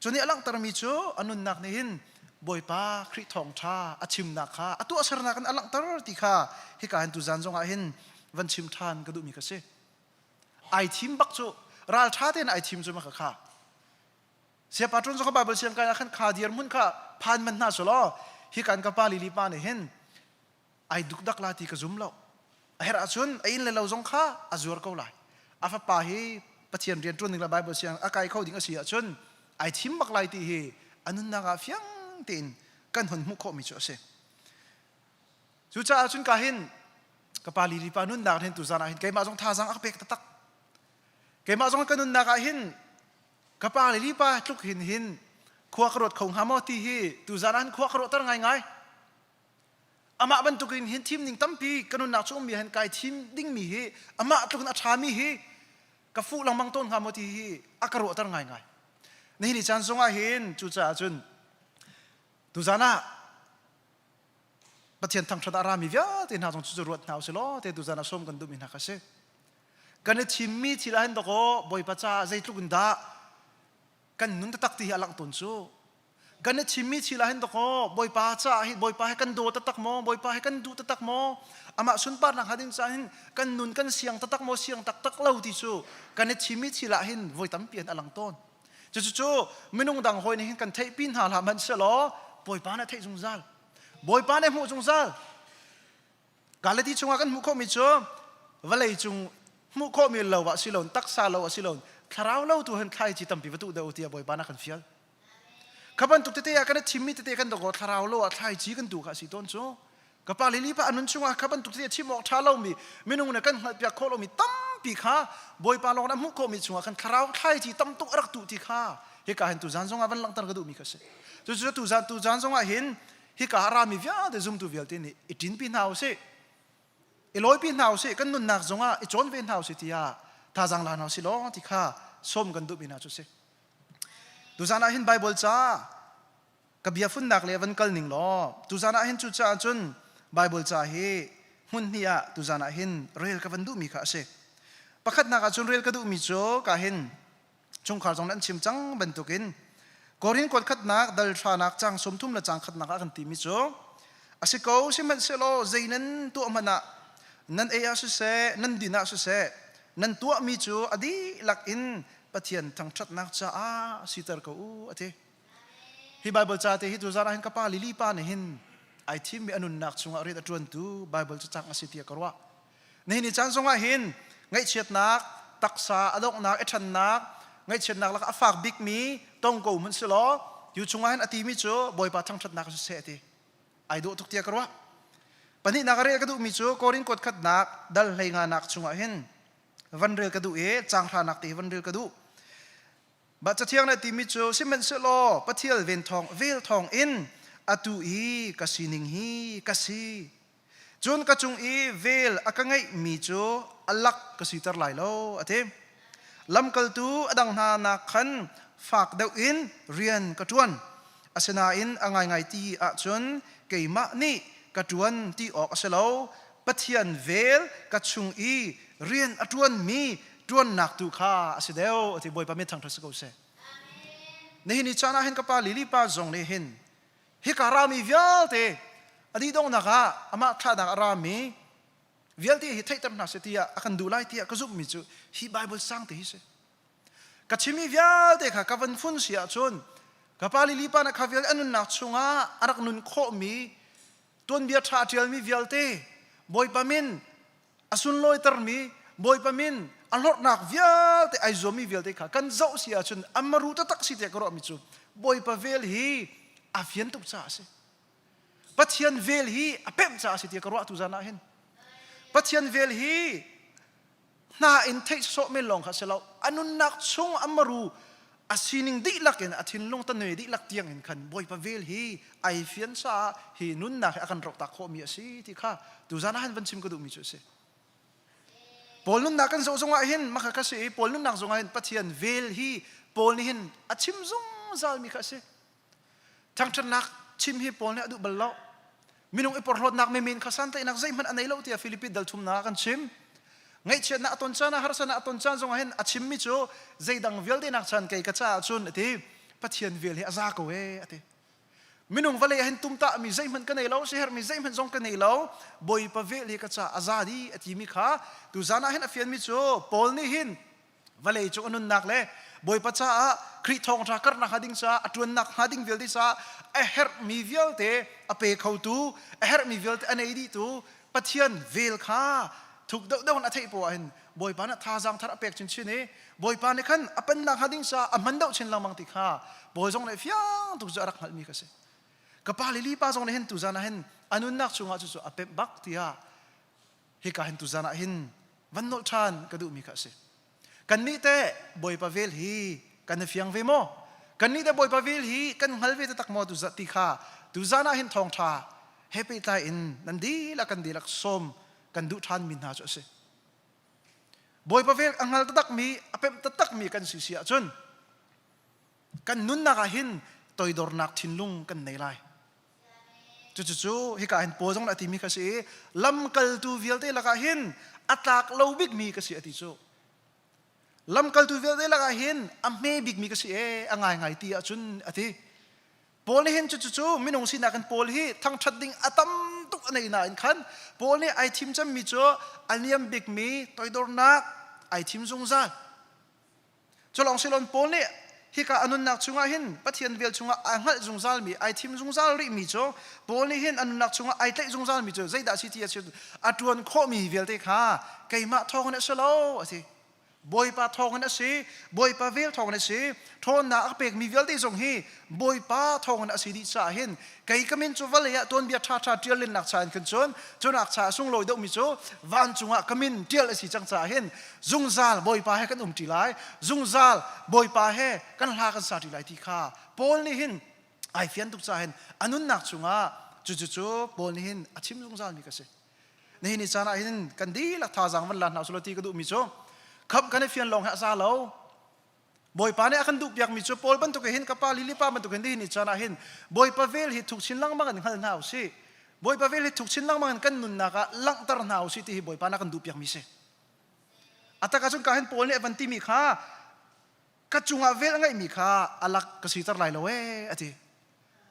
Speaker 3: cu nih a langhtermi cu a nunnak nih hin Bawipa Khrih thawngṭha a chimnak kha a tuahsernak in a langhter ti kha hika hin tuzan zongah hin van chim ṭhan ka duhmi ka si ai thim bak cu ralṭha tein ai thim cu ma kha kha Siapa ṭun zong Bible siang kai ah khan kha dirhmun kha phan man hna sulaw hi kan ka pa lili pa nih hin ai dukdak la ti ka zum lo. A herh ahcun a inn le lo zong kha a zuar ko lai. A fapa hi Pathian rian ṭuan ding le Bible siang a kai kho ding a si ahcun Ai thim bak lai ti hi a nunnak ah fiang tein kan hun hmuh khawhmi cu a si. Cucaah cun ka hin ka pa Lili pa nunnak hin tuzan ah hin keimah zong thazaang a ka pek taktak. Keimah zong ka nunnak ah hin ka pa Lili pa tluk hin hin khua ka ruat kho hnga maw ti hi tuzan ah hin khua ka ruahter ngaingai. Amah bantukin hin thim ning tampi ka nunnak chung ummi hin kai thim dingmi hi amah tluk in a ṭhami hi ka fuh lengmang tawn hnga maw ti hi a ka ruahter ngaingai. Nihin ni caan zongah hin cucaah cun tuzan ah Pathian thangṭhat a rami vialte hna zong cu ruat hna usih law te tuzan ah sawm kan duhmi hna kha si. Kan i thimmi thil ah hin dakaw Bawipa caah zeitluk in dah kan nun taktak ti hi a langh tawn cu. Kan i thimmi thil ah hin dakaw Bawipa caah hi Bawipa hi kan daw taktak maw? Bawipa hi kan duh taktak maw? Amah sunparnak hnga ding caah hin kan nun kan siang taktak maw? Siang taktak lo ti cu kan i thimmi thil ah hin voi tampi an a lang tawn. Cucu minung dang hawi nih hin kan theihpi hna hlah hmanh sehlaw Bawipa nih a theih zungzal. Bawipa nih hmuh zungzal. Galati chungah kan hmuh khawhmi cu vawlei cung hmuh khawhmi lo ah si loin taksa lo ah si loin thlarau lo tu hin thlaici tampi va tuh deuh tiah Bawipa nih a kan fial. Kha bantuk tete ah kan i thimmi tete kan dawk thlarau lo ah thlaici kan tuh kha a si tawn cu. Ka pa lili pa a nun chungah kha bantuk tete chim awk ṭha lomi minung nih kan hngalhpiak khawh lomi tampi kha Bawipa lawng nih a hmuh khawhmi chungah khan thlarau thlaici tam tuk a rak tuh ti kha hika hin tuzan zongah van langhter ka duhmi kha a si. Cucu tuzan tuzan zongah hin hika a rami vialte zumtu vialte nih i ṭinpi hna usih i lawipi hna usih kan nunnak zongah i cawn ve hna usih tiah thazaang la hna usih law ti kha sawm kan duhmi hna cu a si. Tuzan ah hin Bible ca ka bia funnak le van kal ning law tuzan ah hin cucaah cun Bible ca hi hmun hnih ah tuzan ah hin rel ka van duhmi kha a si. Pakhatnak ah cun rel ka duhmi cu ka hin chungkhar zong nan chim cang bantukin Korin kuat khatnak dal hranak cang 30 le cang khatnak ah kan timi cu a si ko sihmanhsehlaw zei nan tuah hmanh ah nan ei ah siseh nan din ah siseh nan tuahmi cu a dihlak in Pathian thangṭhatnak caah siter ko u a ti. Hi Bible ca te hi tuzan ah hin ka pa Lili pa nih hin ai thimmi a nunnak chungah rian a ṭuantu Bible cacang a si tiah ka ruah. Nihin ni caan zongah hin ngaihchiatnak, taksa a donghnak, i ṭhannak, ngaihchiatnak lakah a fak bikmi tong ko hmanh silaw tu chungah hin a timi cu Bawipa thangṭhatnak siseh a ti. Ai dawh tuk tiah ka ruah. Pahnihnak a rel ka duhmi cu Korin kuat khatnak dal hlei nganak chungah hin van rel ka duh i caang hranak te hi van rel ka duh. Mah Cathiang nih a timi cu sihmanhsehlaw Pathian ven thawng vel thawng in atu i ka sining hi ka si. Cun ka cung i vel a ka ngeihmi cu a lak ka siter lai lo a ti. Lamkaltu a dang hna nak khan fak deuh in rian ka ṭuan. Asinain a ngaingai ti ahcun keimah nih ka ṭuan ti awk a si lo. Pathian vel ka chung i rian a ṭuanmi ṭuannak tu kha a si deuh a ti Bawipa min thangṭhat si ko seh. Nihin ni caan ah hin ka pa Lili pa zong nih hin hika rami vialte a dih donghnak ah amah thlahnak a rami vialte hi theihter hna seh tiah a kan duh lai tiah ka zumhmi cu hi Bible sang te hi si. Ka chimmi vialte kha ka van fun si ahcun ka pa Lili pa na kha vialte a nunnak chungah a rak nun khawhmi tuanbia ṭha a ṭialmi vialte Bawipa min a sunlawitermi Bawipa min a hlorhnak vialte ai zuammi vialte kha kan zoh si ahcun a maru taktak si tiah ka ruahmi cu Bawipa vel hi a fian tuk caah a si. Pathian vel hi a pemh caah a si tiah ka ruah tu zan ah hin. Pathian vel hi hna in theih sawh men lawng kha si lo a nunnak chung a maru a sining dihlak in a thinlung tanui dihlak tiang in khan Bawipa vel hi ai fian caah hi nunnak hi a kan roktak khawhmi a si ti kha tuzan ah hin van chim ka duhmi cu a si. Paul nunnak kan zoh zongah hin maka ka si i Paul nunnak zongah hin Pathian vel hi Paul nih hin a chim zungzalmi kha a si. Thangṭhatnak chim hi Paul nih a duh bal lo. Minung i porhlawtnak menmen kha santlaihnak zeihmanh a nei lo tiah Filipi dal thumnak ah kan chim. Ngaihchiatnak a ton caan ah harsatnak a ton caan zongah hin a chimmi cu zeidang vialte nak chan kei ka caah cun a ti Pathian vel hi a za ko ee a ti. Minung vawlei ah hin tumtahmi zeihmanh ka nei lo, siherhmi zeihmanh zong ka nei lo, Bawipa vel hi ka caah a za dih a timi kha tuzan ah hin a fianmi cu Paul nih hin vawlei cung a nunnak le Bawipa caah Khrih thawngṭha karhnak hnga ding caah a ṭuannak hnga ding vialte caah a herhmi vialte a pe khotu a herhmi vialte a nei dihtu Pathian vel kha Thuk deuhdeuh in a theih poah hin Bawipa nih thazaang thar a pek chinchin i Bawipa nih khan a pennak hnga ding caah a hman deuh chin lengmang ti kha Bawi zong nih fiang tuk cu a rak hngalhmi kha si. Ka pa le lipa zong nih hin tuzan ah hin a nunnak chungah cucu a pemh bak tiah hika hin tuzan ah hin van nolh ṭhan ka duhmi kha a si. Kannih teh Bawipa vel hi kan i fiang ve maw? Kannih teh Bawipa vel hi kan hngal ve taktak maw ti kha tuzan ah hin thawngṭha he pehtlai in nan dihlak kan dihlak sawm kan duh ṭhanmi hna cu a si. Bawipa vel a hngal taktakmi, a pemh taktakmi kan si si ahcun kan nunnak ah hin toidornak thinlung kan nei lai. Cucucu hika hin Paul zong nih a timi kha si i lamkaltu vialte lakah hin a tlak lo bikmi ka si a ti cu. Lamkaltu vialte lakah hin a hme bikmi ka si ee a ngaingai ti ahcun a ti. Paul nih hin cucucu minung sinak in Paul hi thangṭhat ding a tam tuk a nei nain khan Paul nih ai thim cemmi cu a niam bikmi toidornak ai thim zungzal. Culawng silon Paul nih hika a nunnak chungah hin Pathian vel chungah aa hngalh zungzalmi, ai thim zungzal rihmi cu Paul nih hin a nunnak chungah ai tlaih zungzalmi cu zeidah si ti a si a ṭuan khawhmi vialte kha keimah thawngin a si lo a ti. Bawipa thawngin a si, Bawipa vel thawngin a si, ṭhawnnak a pekmi vialte zong hi Bawipa thawngin a si dih caah hin kei ka min cu vawlei ah tuanbia ṭhaṭha ṭial lennak cha in khin cun cunak cha a sunglawi deuhmi cu vancung ah ka min ṭial a si cang caah hin zungzal Bawipa he kan um ṭi lai zungzal Bawipa he kan hla kan sa ṭi lai ti kha Paul nih hin ai fian tuk caah hin a nunnak chungah cucu Paul nih hin a chim zungzal mi ka si nihin ni caan ah hin kan dihlak thazaang van la hna usulaw ti ka duhmi cu khamh kan i fian lawng hi a za lo Bawipa nih a kan duhpiakmi cu Paul bantuk hin ka pa Lili pa bantuk hin nihin ni caan ah hin Bawipa vel hi thuk chin lengmang in hngal hna usih. Bawipa vel hi thuk chin lengmang in kan nunnak ah langhter hna usih ti hi Bawipa nih a kan duhpiakmi si. A tak ahcun ka hin Paul nih a van timi kha ka cungah vel a ngeihmi kha a lak ka siter lai lo ee a ti.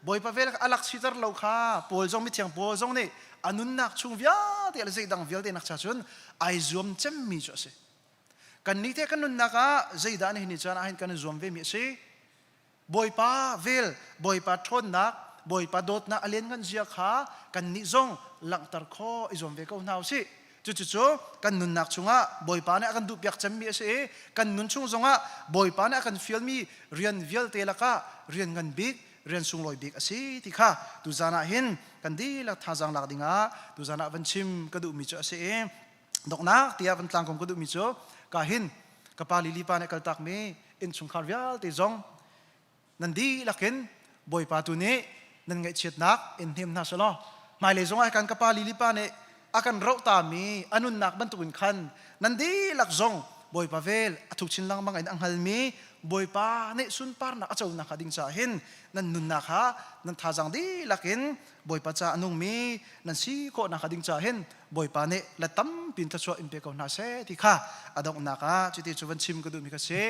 Speaker 3: Bawipa vel a lak siter lo kha Paul zong mithiang Paul zong nih a nunnak chung vialte le zeidang vialte nak cha cun ai zuam cemmi cu a si. Kannih teh kan nunnak ah zeidah nihin ni caan ah hin kan i zuam vemi a si? Bawipa vel, Bawipa ṭhawnnak, Bawipa dawtnak a lianngan zia kha kannih zong langhter khawh i zuam ve ko hna u sih. Cucucu kan nunnak chungah Bawipa nih a kan duhpiak cemmi a si i kan nun chung zongah Bawipa nih a kan fialmi rian vialte lakah rian ngan bik, rian sunglawi bik a si ti kha tuzan ah hin kan dihlak thazaang lak dingah tuzan ah van chim ka duhmi cu a si i Donghnak tiah van tlangkom ka duhmi cu ka hin ka pa Lili pa nih kaltakmi innchungkhar vialte zong nan dihlak in Bawipa tu nih nan ngaihchiatnak in hnem hna selaw hmailei zongah kan ka pa Lili pa nih a kan rohtami a nunnak bantukin khan nan dihlak zong Bawipa vel a thuk chin lengmang in a hngalmi Bawipa nih sunparnak a conak hnga ding caah hin nan nunnak kha nan thazaang dihlak in Bawipa ca a nungmi nan si khawhnak hnga ding caah hin Bawipa nih la tampi in thluachuah in pe ko hna seh ti kha a donghnak ah cuti cu van chim ka duhmi kha si.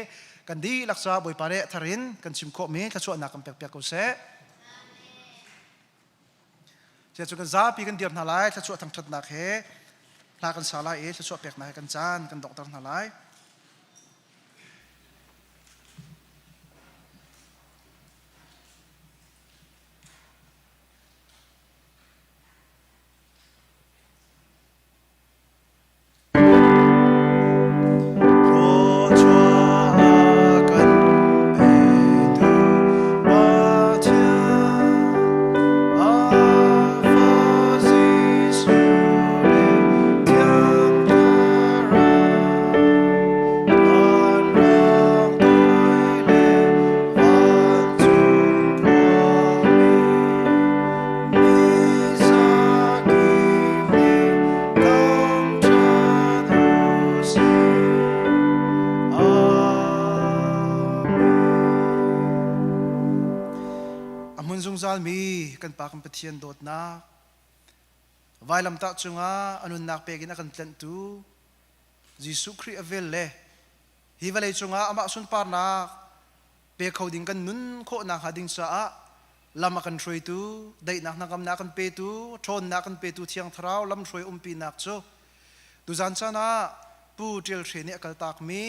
Speaker 3: Kan dihlak caah Bawipa nih a thar in kan chim khawhmi thluachuahnak kan pekpiak ko seh. Sia cu kan zapi kan dir hna lai thluachuah thangṭhatnak he hla kan sa lai i thluachuah peknak he kan caan kan donghter hna lai. A hmun zungzalmi kan Pa kan Pathian dawtnak vailamtah cungah a nunnak pek in a kan tlenhtu Jesuh Khrih a vel le hi vawlei cungah amah sunparnak pe kho ding kan nun khawhnak hnga ding caah lam a kan hruaitu, daihnak hnangamnak a kan petu, ṭhawnnak a kan petu Thiang Thlarau lamhruai umpinak cu tuzan caan ah Pu Ṭial Hre nih a kaltakmi,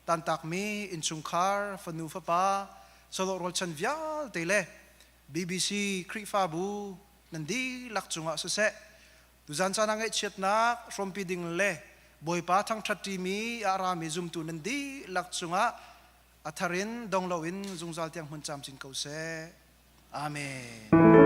Speaker 3: tantakmi innchungkhar, fanu fapa, sawdawh rualchan vialte le BBC Khrihfabu nan dihlak cungah siseh, tuzan caan ah ngaihchiatnak hrawmpi ding le. Bawipa thangṭhat ṭimi a rami zumtu nan dihlak cungah a thar in dong loin zungzal tiang hmun camcin ko seh. Amen.